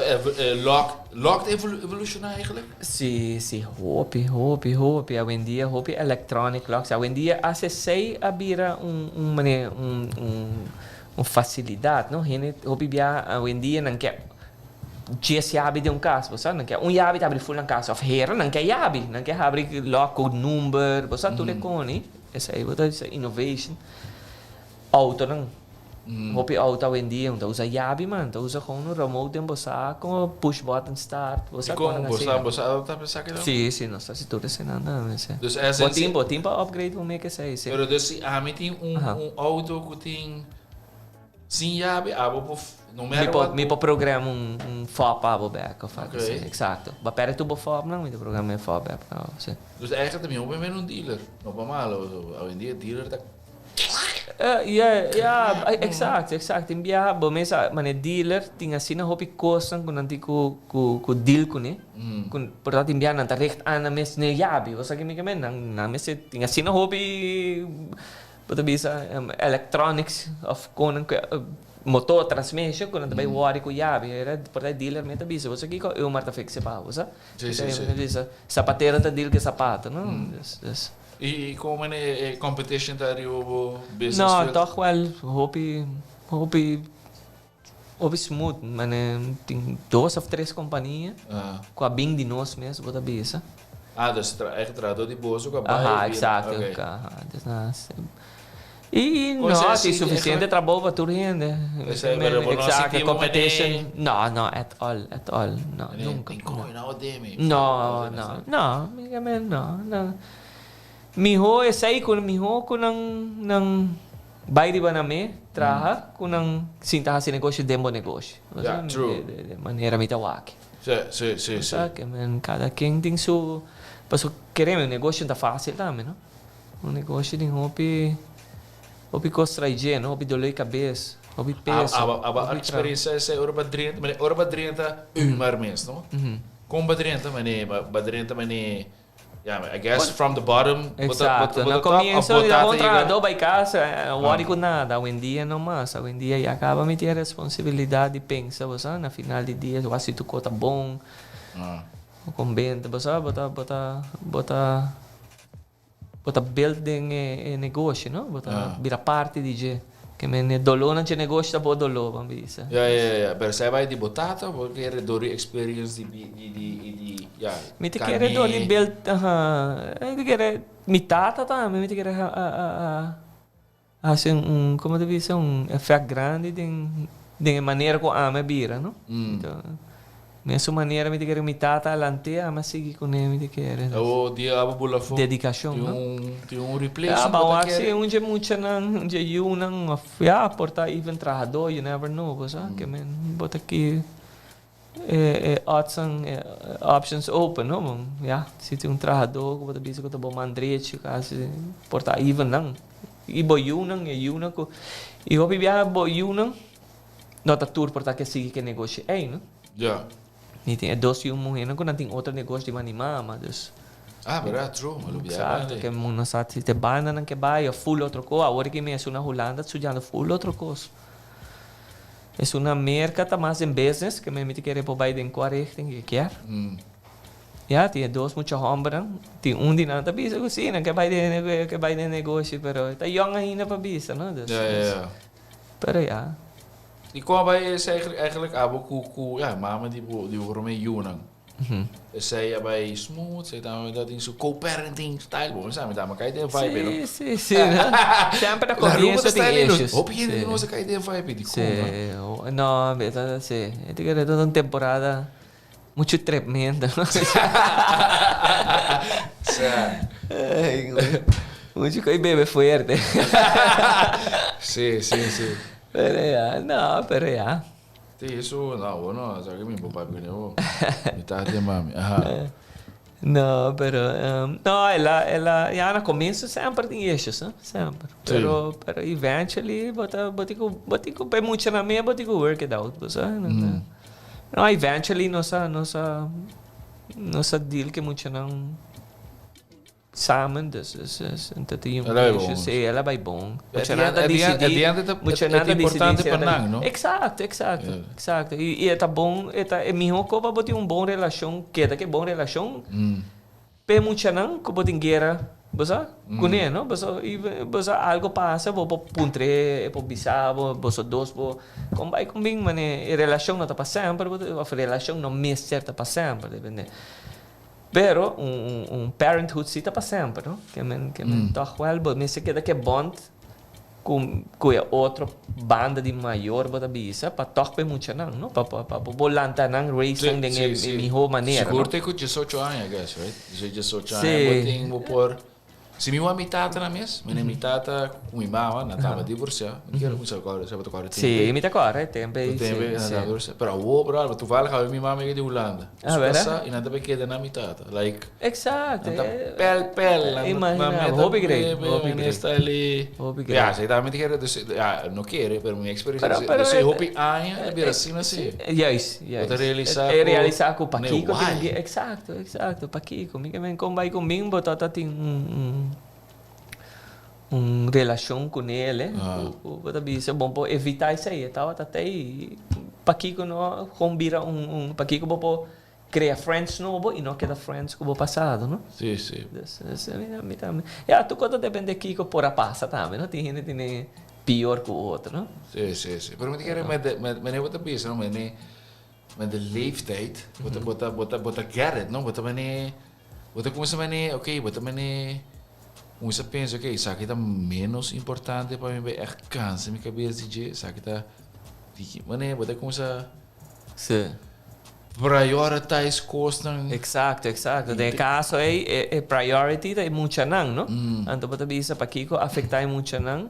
lock, lock ta evoluciona eigenlijk? Si, si, hopi, hopi, hopi. Awendia hopi electronic locks. Awendia ACC a bira un, un meneer, un, un, un facilidad, no? Hende hopi bia awendia nan ke djes yabi den un cas, bo sa? Nan ke un yabi ta habri full nan cas, of hera nan ke yabi, nan ke habri lock cu number, bo sa? Tur e coni. Esei bo ta bisa innovation. Autonan. Hopi auto awendia no ta usa yabi man, ta usa gewoon un remote den bo saco, push button start, bo sa Dikon? kon nan Bo hasi. sa bo sa adopta pa esaki dan? Si, si, nos ta hasi tur eseinan tambe, si. Dus es Bo en tin, si bo tin pa upgrade bo make esei, si. Pero dus si ami tin un Aha. un auto ku tin Sin yabi abo por no Mi matter por what mi por program un un fob pa abo bek of algo Oké. así. Exacto. Bo perde tur bo fobnan, mi ta program e fob bek pa abo, si. Dus eigenlijk ta mihor bo bira un dealer. No pa malo, pasobra awendia dealer ta. Ja, ja, exacto, exacto. Tin biaha bo mes a mane dealer tin asina hopi cosnan cu nan tin cu cu cu deal cune. Cu por ta tin biaha nan ta richt aan nan mes ne yabi. Bo sa kico mi ke men? Nan nan mester tin asina hopi bo ta bisa electronics of con cu motor, transmission cu nan ta bay worry cu yabi. Era por ta e dealer mes ta bisa bo sa kico Eumar ta fix e pa bo sa. Si, si, si. Bisa zapatero ta deal cu e zapato no. Dus dus. I kon men e competition ta riba bo business No, field? toch wel hopi, hopi, hopi smooth. Mane tin dos of tres compania cu a bin di nos mes, bo ta bisa. Ah, dus tra echt trahador di boso cu a bai Aha, bira. exacto. Ok. Aha, dus na I Con no, esei tin si suficiente eigenlijk trabou pa tur hende. Esei, pero bo no Exacto, sinti bo mene competition. No, no, at all, at all. No, Mene, nunca. tin coge na odemi. No, no, no, mi ke men no, no. Miho esei ku miho ku nan nan bai riba nan me traha ku nan sinta hasi negoshi den bo negoshi. Ja, true. De manera mi ta wak. Si, si, si, si. Sa ke men kada ken tin su paso kereme un negoshi no ta facil tambe no. Un negoshi tin hopi hopi kos trae dje no, hopi dolor di kabes, hopi peso. Aba aba hopi tra- experiencia esei ora bo drenta, mane ora bo drenta Umar mes no. Kon bo drenta mane bo drenta mane Ya, I guess from the bottom, bo ta, bo ta, Exacto. bo Na ta top, of comienzo bo di tata un yega. trahador bai casa, worry cu nada. Awendia no mas. Awendia ya caba mi tin e responsabilidad di pensa, bo sa, na final di dia, wak si tur cos ta bon, bo con benta, bo sa, bo ta, bo ta, bo ta, bo ta build den e negoshi, no? Bo ta bira parti di dje. Ke men e dolónan dje negoshi ta bo doló, ban bisa. Ya, ya, ya, ya. Pero esei bai di bo tata of bo kere dor di experience di bi, di, di, di, di, ya, Mi ta kere dor di kane? build, aha. Mi ta kere, mi tata tambe mi ta kere a, a, a, a hasi un, un, komo ta bisa, un effect grandi den, den e manera ku ami a bira, no? Mesun manera mi ta kere mi tata a lantea, ami a sigui kuné mi ta kere. Awo dia abo bula afó. Dedikashon, no? Tin un, tin un replacement Ya, bo ba ta wak si kere. un dje muchanan, un dje yunan of ya, por ta even trahadó, you never know, bo sa. Ke men bo ta ki e e oddsnan, e options open, no? Bo ya, si tin un trahadó ku bo ta bisa ku ta bo man drechi, kasi por ta even nan. I bo yunan, e yunan ku, i hopi biaha bo yunan no ta tur por ta ke sigui ke negoshi ei, no? Ja. Mi tin e dos yu muhernan ku nan tin otro negoshi di mani mama, dus. Ah, berdad, true. Mi lo bia Exacto, banda. ke mun no sa si te bandanan ke bai of full otro kos. Awor ki mi esun na Hulanda ta studiando full otro kos. Esun na Merka ta mas den business, ke mi ta kere por bai den kua richting ke kier. Ya, tin e dos mucha hombernan, tin un di nan ta bisa ku si, nan ke bai den ke bai den negoshi, pero e ta yong ainda pa bisa, no? Dus, Ja, ja, ja. Pero ya. I kon a bai esei eigenlijk abo ku ku ya mama di bo di bo prome yunan? Esei a bai smooth, esei ta ta tin su co-parenting style, bo sa mi ta kai den vibe no. Si, si, si. Semper na comienzo tin issues. Hopi hende no sa kai den vibe di Si, no, beta si. E ta kere un temporada mucho tremendo. Sa. Mucho koi bebe fuerte. Si, si, si. Pero ya, no, pero ya. Sí, eso, no, bueno, sa que mi papá viene, oh. Mi tata y mami, ajá. No, pero, no, el a, el a, ya na comienzo semper tin issues, no? Semper. Sí. Pero, pero eventually, bo ta, bo tin cu, bo tin cu, pe mucha na me, bo tin cu work it out, bo sa. No, eventually nos a, nos a, nos a deal cu muchanan samen, dus, dus, dus, en dat die El a bai issues, bon. sí, el a bai bon. At Mucha the nan end- ta at the end- at dicidi, the end het mucha het nan ta importante dicidi pa si nan, no? Exacto, exacto, Ja. exacto. Y, y e ta bon, e ta, e miho ko pa bo tin un bon relacion, keda ke bon relacion, P'e muchanan ku bo tin guera, bo sa, kuné, no? Boso, bo sa algo pasa, bo por puntr'é, e por bisa bo, boso dos por kon bai kon bin, mane e relashon no ta pa semper, bo ta, òf relashon no mester ta pa semper, depende. Pero un un un parenthood si ta pa semper, no? Ke men ke men tòg wèl bo mester keda ku e bond Cu cu e otro banda di mayor bo ta bisa pa toch p'e muchanan, no? Pa pa pa bo lanta nan, raise nan den e miho manera, Sigur no? te cu diesocho aña, I guess, right? Diesocho aña Sí. bo tin bo por. Si mi wak mi tata na mes, mene mi tata ku mi mama nan tabata divorsiá. Mi kere kuminsá kòrda, esei bo ta kòrda tempu ei. Sí, mi ta kòrda e tempu ei, sí. Tempu ei nan tabata divorsiá. Pero awor, bròder, toevallig awe mi mama yega di Hulanda. Ah, Su wera? kasá i nan ta bai keda na mi tata. Like, Exacto. nan ta pèl pèl. Nan Imagina, meta hopi great, bebe, hopi mene great. sta li. Hopi great. Ya, esei tambe mi ta kere, dus, ya, no kere, pero mi eksperensia, Pero, pero dus hopi aña a bira asina si. Juist, juist. Bo ta realisá E ku, realisá ku nee, pakiko tin why? di, exacto, exacto, pakiko. Mi ke men kon bai ku min bo ta tin un, un, un relashon kuné, Ah. ku, ku bo ta bisa bon por evitá esei. E tabata tei, pakiko no kon bira un, un, pakiko bo por Crea friends nobo y no keda friends cu bo pasado, no? Sí, sí. Dus, dus mi ta, mi ta, ya, tur cosa ta depende kico por a pasa tambe, no? Tin hende tene pior cu otro, no? Sí, sí, sí. Pero mi ta kere met de, met, mene bo ta bisa, no? Mene, met de leeftijd, bo ta, bo ta, bo ta, bo ta get it, no? Bo ta mene, bo ta cuminsa mene, oké, bo ta mene, cuminsa pensa, oké, esaki ta menos importante pa mi bay echt cansa mi cabes di dje, esaki ta, di, mene, bo ta cuminsa. Sí. Prioritize kosnan. Exacto, exacto. Den e caso ey, e, e priority ta e muchanan, no? Anto bo ta bisa pakico afecta e muchanan,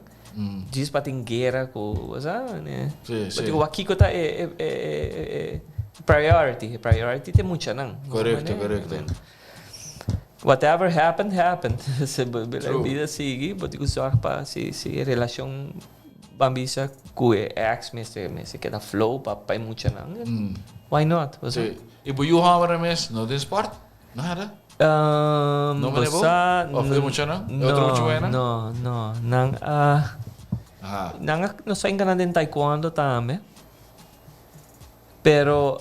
djis pa tin guera cu, bo sa, ne? Sí, Bo sí. tin wak kico ta e, e, e, e, e priority. E priority ta e muchanan. Correcto, Ne? correcto. Whatever happened, happened. Se bo, bo, True. bida sigui, bo tin cu zorg pa si, si e relacion Ban bisa cu e ex mester mester keda flow pa pa e muchanan. Why not? Bo sa? Sí. I bo yu hombernan mes no den sport? Nada? No Bo mane bo? sa, Of e muchanan? E otro mucha buena? No, no. Nan a nan a nos a enganá den taekwondo tambe. Pero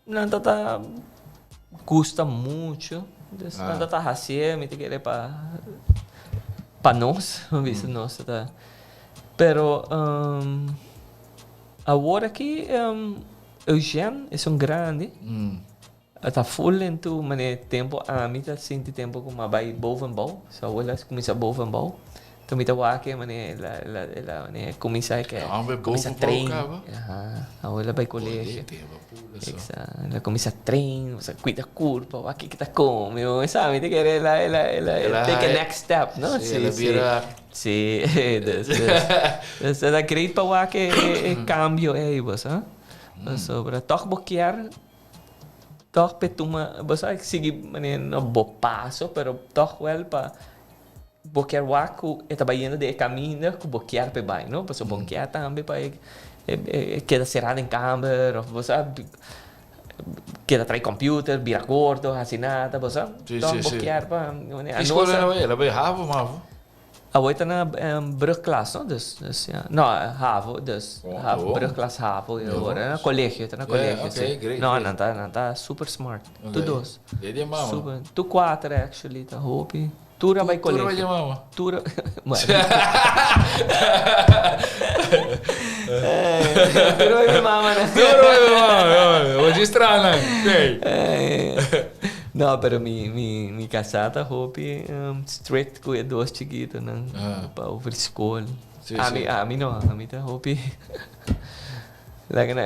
nan ta ta gusta mucho. Dus nan ta ta hacié, mi ta kere pa pa nos, mi bisa nos ta ta. Pero awor aki Eugène esun grandi. A ta full into mane tempo ami ta sinti tempo ku m'a bai bovenbouw. So awor a kuminsá bovenbouw. Enton mi ta wak e mane el a el a el a mane kuminsá e ke kuminsá train. Aha, awor el a bai colegio. Exacto, el a kuminsá train, kuminsá kuida kurpa, wak kiko ta kome, sa mi ta kere el a el a el a take a next step, no? Sí, el a bira. Sí, dus dus ta great pa wak e e kambio ei bo sa. Pasobra tòg bo kier. Tòg p'e tuma, bo sa sigui manera no bo paso, pero tòg wèl pa bo kier wak ku e ta bayendo den e kaminda ku bo kier p'e bai, no? Pasobra bo kier tambe pa e e keda será den kamber òf bo sa keda trae computer, bira gordo, hasi nada, bo sa. Tòg bo kier pa Ki skol el a bai? El a bai havo, mavo? Awor ta na brugklas, no? Dus, dus ja. No, havo, dus. Oh, Havo, oh. brugklas havo. Ja, Awor, na colegio, ta na colegio, Ja, sí. okay, great, No, great. nan ta, nan ta super smart. Okay. Tur dos. Dede di mama. Super. Tur cuater actually, ta hopi. Tur a bai Tur a bai colegio. di mama. Tur a, bueno. Tur a bai di mama, no. Tur a bai di mama, no. Bo strana. Hey. No, pero mi, mi, mi casá ta hopi strict cu e dos chikitonan pa over school. Sí, Ami, sí. ami no, ami ta hopi. Like, na,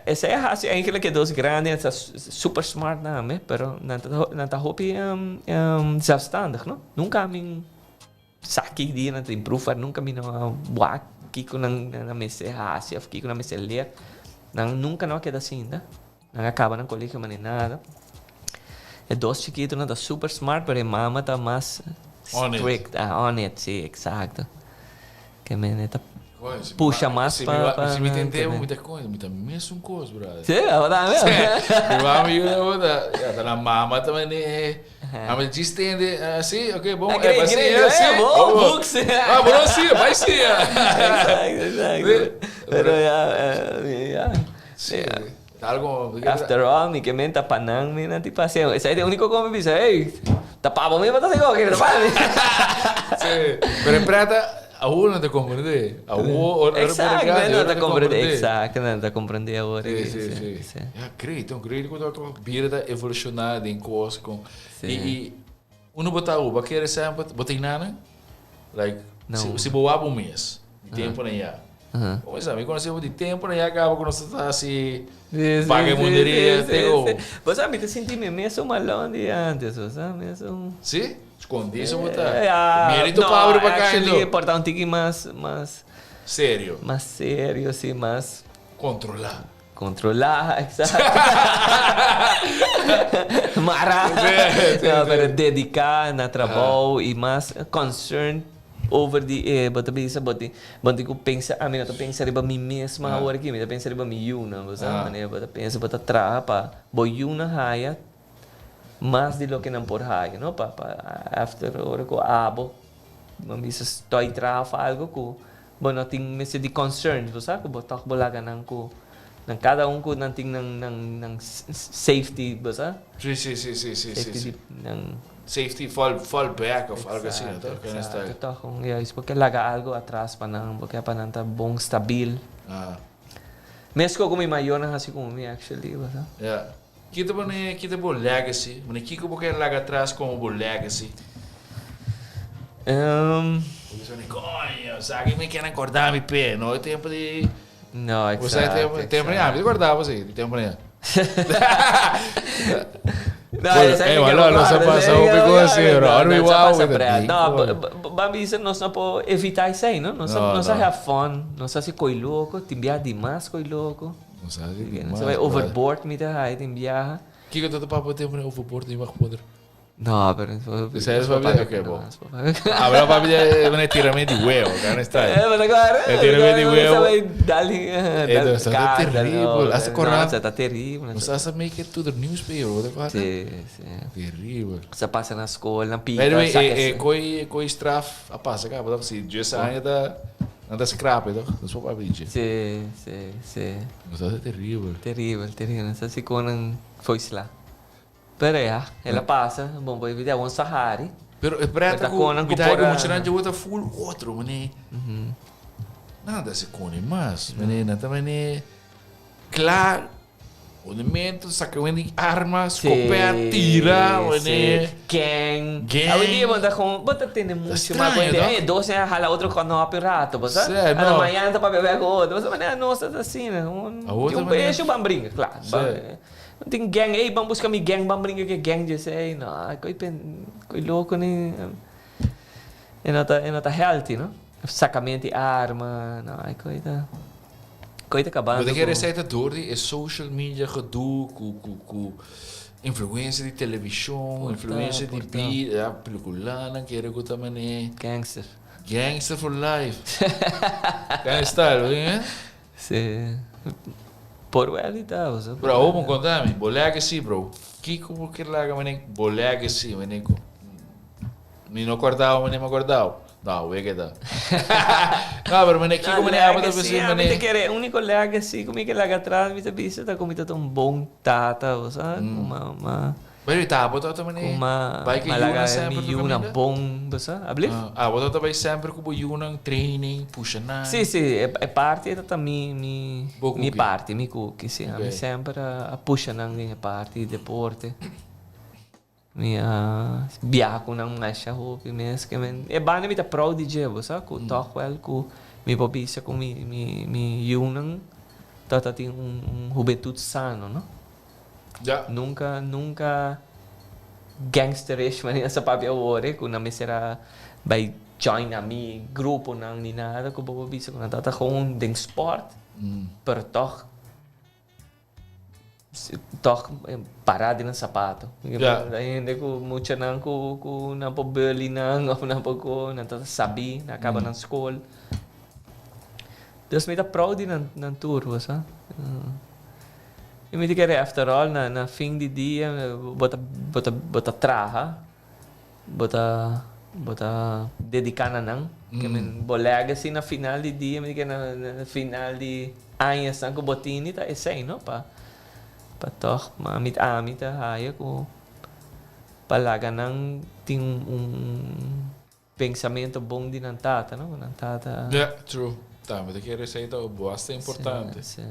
esei a haci eigenlijk e dos grandi ta super smart name, pero nan ta, nan ta hopi zelfstandig, no? Nunca ami sa ki dia nan ta tin proefwerk, nunca mi no a wak kiko nan, nan mester haci of kiko nan mester leer. Nan nunca no a keda sinta. Nan a kaba nan colegio mane nada. E dos chikitonan ta super smart pero e mama ta mas On it. strict. Ah, on it, si, exacto. Ke men e ta Coño, si mi pusha ma- mas si pa mi ma- pa Si mi nan tende, ke men. mi ta coño, mi ta mesun cos, brother. Si, abo tambe. Mi mama yuda bo ta, ya ta na mama ta mane, a mi djis tende, ah, si, ok, bon, Ah, eh, great, bai great, siña, eh, si, bon, oh, bon. books. Ah, bo no siña, bai siña. Exacto, exacto. Sí. Pero ya, eh, ya. Sí, ta algo After all, mi ke men tapa nan mi nan tipo así. Esei ta e único ku mi bisa, hey, tapa bo mi pa ta así ke tapa mi. Sí, pero en prata awor nan ta comprende. Awor ora Exacto, grandi, nan ta comprende, exacto, nan ta comprende awor. Sí, sí, sí. Sí. Ja, great, no, great ku ta bira ta evoluciona den kos kon. Sí. I i uno bo ta bo kere semper, bo tin nana? Like, No. si, si bo wak bo mes, di tempo na ya. Bo sa, mi conoce bo di tempo na ya caba cu nos ta haci vagabunderia te go. Bo sa, mi ta sinti mi mesun malon di antes, bo sa, mesun. Si? Scondi so bo ta. Mira tu pobre pa cay Actually, por ta un tiki mas, mas. Serio. Mas serio, si, mas. Controla. Controla, exacto. Mara. No, pero dedica na trabou y mas concerned over di e bo ta bisa bo tin bo tin ku pensa ami no ta pensa riba mi mes mas awor aki mi ta pensa riba mi yunan bo sa manera bo ta pensa bo ta traha pa bo yunan haya mas di loke nan por haya no pa pa after ora ku abo bo bisa stoi traha of algo ku bo no tin mester di concerns bo sa ku bo tok bo laga nan ku nan kada un ku nan tin nan nan nan safety bo sa Si si si si si safety di nan. Safety fall fall back of algo asina Exacto, toch? Exacto, toch un juist bo ke laga algo atras pa nan, bo ke pa nan ta bon stabil. Ah. Mesco cu mi mayornan haci cu mi actually, bo sa. Ja. Kita bo ne, kita bo legacy? Bo ne kiko bo ke laga atras como bo legacy? Um. Bo bisa ne, coño, sa ki mi kier acorda mi pe, no? E tempo di No, exacto. Bo sa tempo, tempo exacto. mi ta corda bo si, di tempo ya. No, esa Eh, mi malo, ke nos a guarda, pasa esa mi hopi ke cos guarda. así, bro. No, Ahora mi no, sa wou, pasa mi ta pret. bin No, con. ban bisa nos no por evita esei, no? Nos No, nos a no. have fun, nos a haci coi loco, tin biaha dimas coi loco. Nos a haci Nos dimas, a bai brother. overboard mi ta haci tin biaha. Kiko ta ta papia tempo na overboard ni mag poder? No, pero Esei es papia? Ok, bo. Ah, pero papia de tiramento di huevo, kan está. Eh, pero agora. E tiramento di huevo. Dali, Eh, ta terrible. Hasta corra. Ta terrible. Nos hasta make it to the newspaper, what the fuck? Si, si. Terrible. Sa pasa na school, na pita. By the way, e, e, koi, koi straf a pasa ka, toch? Si just aña ta, nan ta scrap, toch? Dat is wel papia Si, si, si. Dat is terrible. Terrible, terrible. Sa si konan foi sla. Pero ya, el a pasa, bon por evita un sahari. Pero e preta Pero ku ta konan ku mi ta por ku a- muchanan dje wota full otro, mane. Nada se kone mas, mane, nan ta mane kla, Honimento, saca wen arma, scopet, tira, mane. Gang. Gang. Awendia bo ta gewoon, bo ta tene mucho extraño, mas cu toch? eh, dos aña hala otro con no un rato, bo sa? Sí, Ano no. mañana ta papia cu otro. Bo sa manera nos ta asina, un, A otro un manera. pecho ban brinca, claro. Sí. Ban, no tin gang, ey, ban busca mi gang, ban brinca cu e gang dje ey, no, coi pen, coi loco ni, e no ta, e no ta healthy, no? Sacamento di arma, no, e coi ta, coi ta cabando Bo ta kere cu. esei ta door di e social media gedoe cu, cu, cu influencia di television, Por ta, influencia di por ta. bida, peliculanan kere cu ta mane. Gangster. Gangster for life. Kind style, bo tin, eh? Si. Por wel y ta, bo sa. Bro, awor bo conta mi, bo legacy bro. Kico bo kier laga mane bo legacy mane cu mi no cordao mane mi a cordao. No, wee ke ta. No, pero mane kico mane abo ta Legacy, bisa ami mane. ta kere, unico legacy cu mi ke laga atras mi ta bisa ta cu mi ta ta un bon tata, bo sa. Cu ma. Pero y ta bo ta mane Kuma bai ku malaga yunan semper mi tu yunan kaminda? bon, bo sa, ablief? Ah, bo ta bai semper ku bo yunan training, pusha nan? Si, si, e e parti e ta mi mi Bo mi kuki. parti, mi kuki, si. Ami Ok. semper a pusha nan den e parti di deporte. Mi a biaha ku nan masha hopi mes ke men e banda mi ta proud di dje, bo sa, ku tòg wèl ku mi por bisa ku mi mi mi yunan ta ta tin un un hubentut sano, no? Ja. Nunca, nunca gangsterish manera sa papia awor eh, cu nan mester a bay join na mi gruponan ni nada cu bo por bisa cu nan tabata gewoon den sport, pero toch, toch para den nan sapato. Ja. Hende cu muchanan cu cu nan por bully nan of nan por cu nan tabata sabi, nan a caba nan school. Dus mi ta proud di nan nan tur, bo sa. I mi ta kere after all na na fin di dia bo ta bo ta bo ta traha, bo ta bo ta dedica na nan. Ke men bo legacy na final di dia mi ta kere na na final di añasnan ku bo tini ta esei no pa pa tog mi ami ta haya ku pa laga nan tin un un Pensamento bon di nan tata, no? Nan tata. Ja, true. Tambe ta kere esei ta basta importante. Si, si.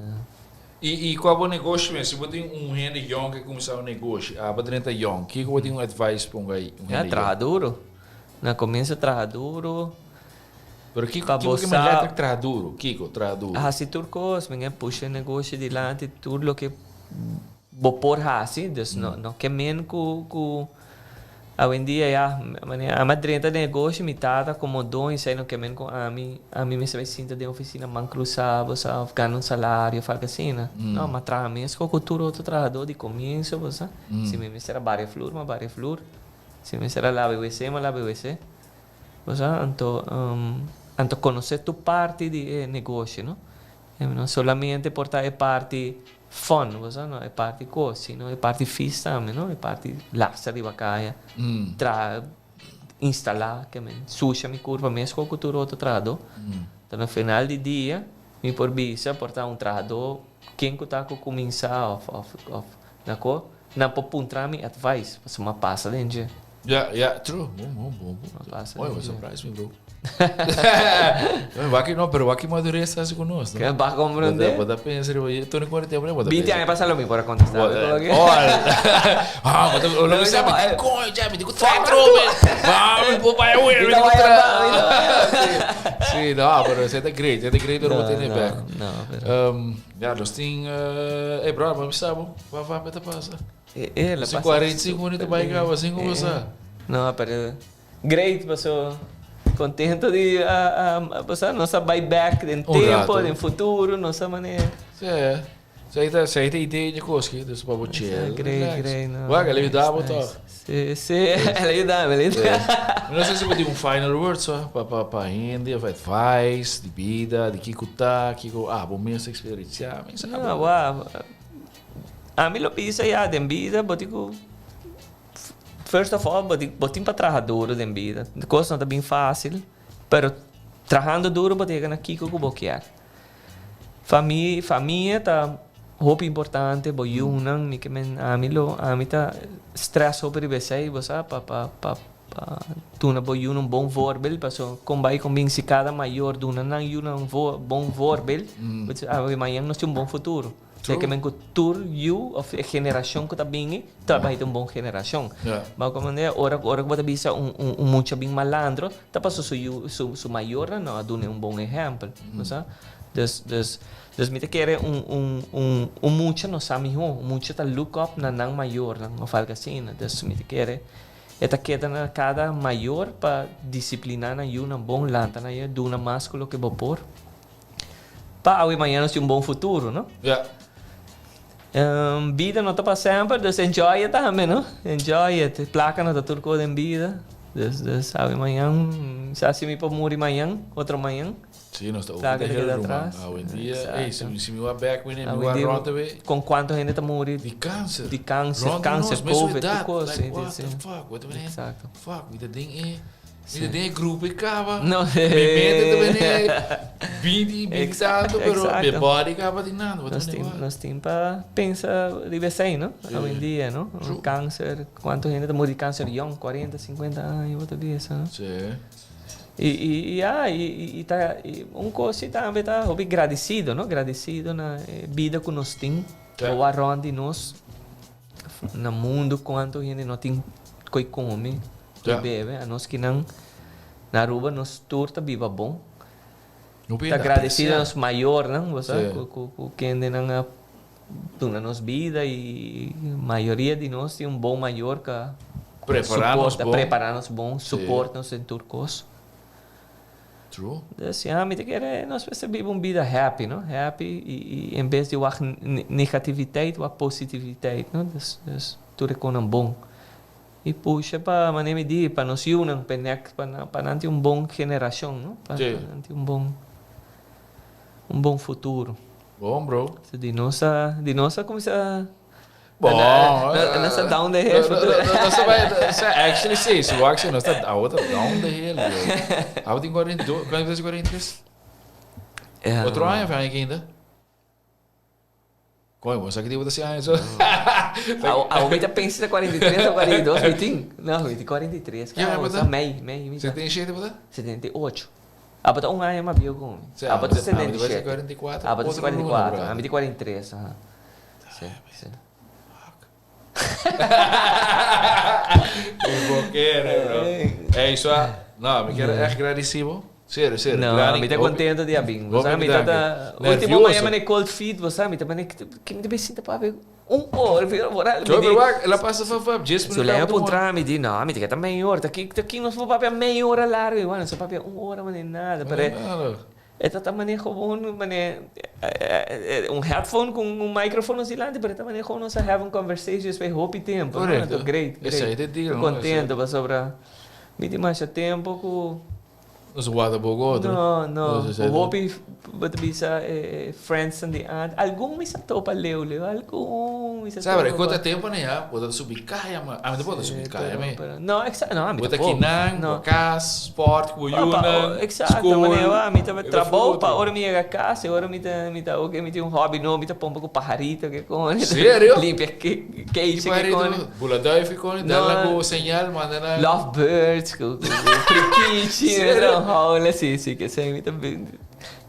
I, i kua bo negoshi mes? Si bo tin un hende yòn ke kuminsá un negoshi, abo drenta yòn, kiko bo tin un advice pa un gai, un Ja, hende traha yòn? duro. Na komienso traha duro. Pero kiko, Pa kiko bo ke men sa- letterlijk traha duro? Kiko, traha duro? Hasi tur kos, men pusha e negoshi dilanti, tur loke bo por hasi, dus no, no ke men ku awendia ya, manera ami a drenta den negoshi, mi tata komo doño esei no ke men ku ami, ami mester bai sinta den ofisina man krusa bo sa of gana un salario of algo asina, no, mi a traha mes ku tur otro trahadó di komienso bo sa, si mi mester a baria flur, mi a baria flur, si mi mester a laba e wc, mi a laba e wc. Bo sa, anto, anto konosé tur parti di e negoshi, no? No solamente por ta e parti fun, bo sa, no, e parti kos, sino e parti fis tambe, no? E parti lastra riba kaya, traha, instalá, ke men susha mi kurpa meskos ku tur otro trahadó. Anto na final di dia mi por bisa por ta un trahadó ken ku ta ku kuminsá òf òf òf na ko, nan por puntra mi advice pasobra mi a pasa den dje. Ja, ja, true. Bon, bon, bon, bon. Ma pasa Oye, den dje. surprise me, bro. Waki no, pero waki madurez ta hasi ku nos, no? Ke ba komprondé? Bo ta pensa riba, Tony 40 tempo, bo ta 20 pensa. aña pasa lo mi por a kontestá. Oh, ah, bo ta, lo mi sa, mi tin koño, ja, mi tin ku trae trobe. Ah, mi por bai awe, mi tin ku trae. Sí, no, pero esei ta great, esei ta great ora bo tene bek. No, pero. Ja, nos tin, eh, bro, bo mi sa bo, wa wa ta pasa? Eh, eh, la Si pasa 45 minutos super bai bien. caba, sin como sa. No, pero great, paso contento di paso nos a bai back den Un tempo, rato. den futuro, nos a manera. Sí, si ta, si ta idea di koski, dus pa bo chill. Great, relax. great, no. Wak, el a yuda bo Nice, toch? nice. Sí, sí, el a yuda mi, el a yuda. Mi no sa si bo tin un final word so, pa pa pa hende of advice di bida, di kiko ta, kiko abo mes a experiencia, mi sa No, wak. Ami lo bisa ya den bida bo tin ku first of all bo tin bo tin pa traha duro den bida. Kos no ta bin fácil pero trahando duro bo ta yega na kiko ku bo kier. Fami famia ta hopi importante bo yunan mi ke men ami lo ami ta stress hopi riba esei bo sa pa pa pa pa duna bo yunan un bon voorbeeld pasobra kon bai kon bin si kada mayor duna nan yunan un bon voorbeeld bo ta bisa mañana nos tin un bon futuro. True. Ke men ku tur yu of e generashon ku ta bini ta bai ta un bon generashon. Ja. Ma ku manera ora ora ku bo ta bisa un un un mucha bin malandro ta paso su yu su su mayornan no a dun'e un bon ehèmpel, bo sa. Dus dus dus mi ta kere un un un un mucha no sa mihó, un mucha ta look up na nan mayornan of algo asina. Dus mi ta kere e ta keda na kada mayor pa disipliná nan yunan bon, lanta nan yu, duna mas ku loke bo por. Pa awe mañana nos tin un bon futuro, no? Ja. Bida no ta pa semper, dus enjoy it tambe, no? Enjoy it. Placa no ta tur cos den bida. Dus, dus awe mañan, sa si mi por muri mañan, otro mañan. Sí, nos ta over Placa the ta hill, keda ruman. atras. Awendia, ey, Exacto. si mi wak bek, mi Awendia, wak rond awe. Con cuanto hende ta muri? Di cancer. Di cancer, Rond di cancer, nos, mesun covid, tur edad. cos, Like, sí, what sí. the fuck? What the Exacto. Fuck, mi ta den e. Mi ta den e grupo e kaba. No. Mi mente ta bene 20, 20 tanto, pero mi Exacto. body kaba di nada. Wat Nos ta tin, bene nos tin pa pensa riba esei, no? Awendia, no? True. Cáncer, cuanto hende ta muri di cáncer yong, 40, 50 aña, bo ta bisa, no? Sí. Y, y, y ya, y, y, y ta, y un cos si tambe ta hopi gradecido, no? Gradecido na e bida cu nos tin, Ja. bo wak rond di nos, na mundo cuanto hende no tin coi come. Tur bebe, anos kinan na Aruba nos tur ta biba bon. Ta agradecido nos mayornan, bo sa, cu cu kendenan a duna nos bida y mayoria di nos tin un bon mayor ca Prepara nos bon. prepara nos bon, support nos den tur cos. True. Dus ya, mi ta kere nos mester biba un bida happy, no? Happy y y en bes di wak negativiteit, wak positiviteit, no? Dus dus tur e conan bon. I pusha pa manera mi di, pa nos yunan, pa e nek, pa nan, pa nan tin un bon generashon, no? Pa Sí. nan tin un bon, un bon futuro. Bon, bro. So di nos a, di nos a kuminsá. Bon. Na, nos a down the hill futuro. Nos a bai, sa, actually sí, si wak sí, nos ta, awo ta down the hill, bro. Awo tin 42, kuantu ta 43? Otro aña of aña kinda? Coño, bo sa ki tipo ta siña eso? Awo mi ta pensa ta 43 o 42, mi tin. No, mi tin 43. Ki aña bo ta? Mei, mei mi ta. 77 bo ta? 78. Abo ta un aña mas bieu ku mi. Abo ta 77. 44. Abo ta 44, ami tin 43, aha. Si, si. Fuck. Mi bo kere, bro. Ey, so, no, mi kier echt gradisi bo. Serio, serio. No, Grandi, mi ta hopi- contento di a bin. hopi Bo sa, mi danki. ta ta ultimo Nervioso. mañana mane cold feet, bo sa, mi ta mane ki mi ta bay sinta papia un ora, pero ora mi Yo, di pero wak, el a pasa fa fa, 10 minuut. Zulema tabata un puntra mi di, no, mi ta keda meia ora, ta ki ta ki nos por papia meia ora largo, i bueno, nos a papia un ora mane nada, pero e Nada. e ta ta mane gewoon mane un headphone cu un microfoon nos dilanti, pero e ta mane gewoon nos a have un conversation despues hopi tempo, no? Correcto. Anto great, great. Esey ta e deal, no? Contento pasobra mi tin masha tempo cu Nos wata poco otro. No, no. Cu hopi bo ta bisa e friendsnan di antes. Algun mi sa topa leu leu, algun mi sa topa. Sa, pero e kota tempo na ya, bo ta subi kaya ma. Ami tampoco ta subi kaya me. No, exacto, no, ami Bo ta tampoco. kinan, bo cas, sport cu bo yunan, Exacto, school. manera mi ta trabou pa ora mi yega cas y ora mi ta mi ta oke mi tin un hobby nobo, mi ta pompa cu paharito ke con. Serio? Limpia cage ke con. Bula duif i con, dal nan cu señal, manda nan. Love birds cu prikichi, Serio? hola, si, si, ke esei mi ta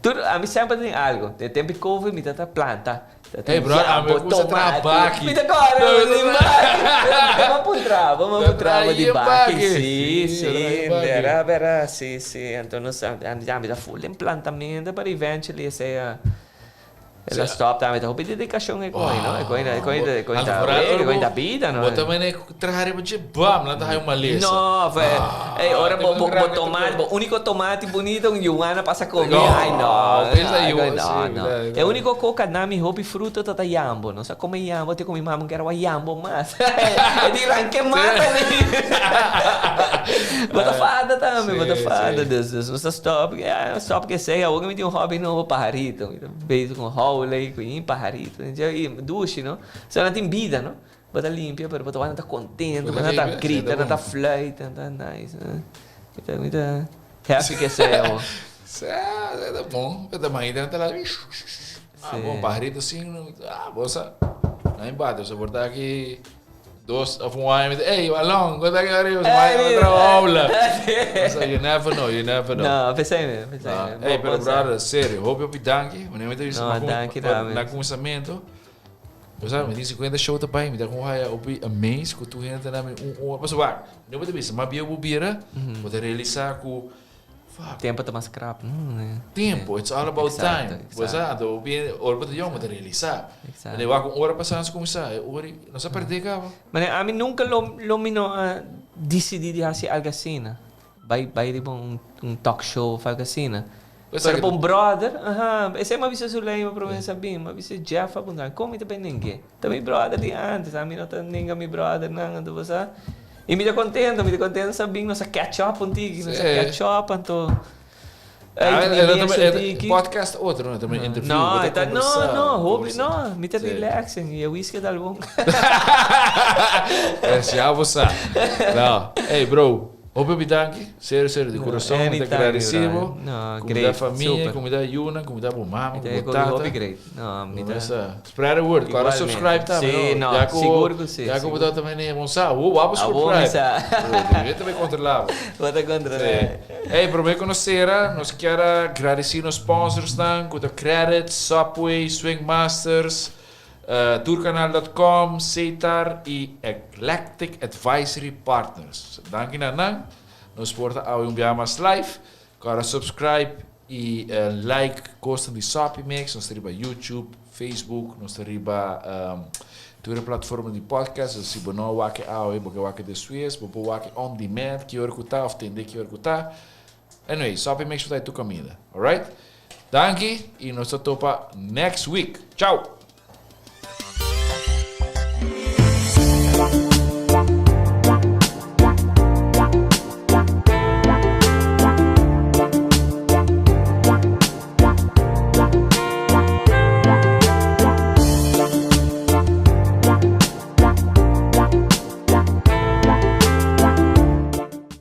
Tur, ami semper tin algo. Den tempo di covid mi ta ta planta. Ta Hey bro, ami yambo, cuminsa traha tomate. baki. Mi ta kore, No, mi mi ta ta Bo a puntra, bo a Ta puntra traha bo di yen baki. baki. Si, Si, si, traha yen baki. bera, bera, si, si. Anto nos, ami ta full den plantamento, pero eventually esei a El a stop tambe ta hopi dedicacion e coi no e coi e coi e coi ta e coi ta bida no Bo ta mene traha riba dje bam nan ta haya un malesa. No fe ey ora bo bo bo tomate bo unico tomate bunito un yuana pasa come ay no no no e unico coca na mi hopi fruta ta ta yambo no sa come yambo te cu mi mama kier awa yambo mas e di ranke mata mi bo ta fada tambe bo ta fada dus dus nos ta stop stop kesey awor mi tin un hobby nobo paharito. Bezig cu houla y cu yin paharito y dushi no. So nan tin bida no. Bo ta limpia pero bo ta wak nan ta contento, nan ta grita, nan ta fluit, nan ta nice. Mi ta mi ta happy cu esey awor. Sa, ta bon. Ta mainta nan ta la Ah bon, paharito sin, ah bo sa. Nan bate, so por ta aki. Dos of un aña mi ta, ey, Alon, cu ta aki ariba? Su maya a traha obla. So you never know, you never know. No, pesey mi, pesey mi. Ey, pero brother, serio, hopi hopi danki. Wanneer mi ta bisa No, danki tambe. na cuminsamentu, bo sa, mi tin 50 show ta bay, mi ta con haya hopi amazed cu tur hende ta na mi un ora. Pasobra wak, wanneer bo ta bisa, mas bieu bo bira, bo ta realisa cu Fuck. Tempo ta mas krap, no? Tempo, it's all about Exacto, time. Bo sa, anto bo bien, ora bo ta yong bo ta realisa. Exacto. Mane wak un ora pasa nos cuminsa, e ora y nos a perde caba. Mane ami nunca lo lo mi no a dicidi di haci algo asina. Bay bay riba un un talk show of algo asina. Pues Pero pa un brother, aha, esey mi a bisa Zuleima prome Sabin, mi a bisa Jeff a puntra, con mi ta bay neng'e? Ta mi brother di antes, ami no ta nenga mi brother nan, anto bo sa. Y mi ta contento, mi ta contento sa bin nos a catch up un tiki, nos a catch up anto Ay, e tiki. Podcast otro, no, también interview. No, ta, no, no, hopi, no, mi ta relaxing y e whisky ta albon. Es ya bo sa. No, hey bro. Hopi hopi danki, serio serio di kurason mi ta gradisi bo, kumida famia, kumida yunan, kumida bo mama, bo tata. Hopi great. No, mi ta. Spread the word, kòrda subscribe tambe no. Si, no, sigur ku si. Ya ku bo ta tambe ne bon sa, bo wou subscribe. Abo mi sa. Mi ta bay kontrola bo. Bo ta kontrola. Ey, prome ku nos sera, nos kier a gradisi nos sponsorsnan ku ta Credit, Subway, Swing Masters, Tourkanal dot com, Setar y Eclectic Advisory Partners. Danki na nan. Nos por ta awe un biaha mas live. Kòrda subscribe y like kosnan di Soppy Mix. Nos ta riba YouTube, Facebook, nos ta riba tur e platforma di podcast. Si bo no a wak e awe, bo ke wak e despues, bo por wak e on demand ki ora ku ta òf tende ki ora ku ta. Anyway, Soppy Mix por ta e tur kaminda. Alright? Danki y nos ta topa next week. Chao!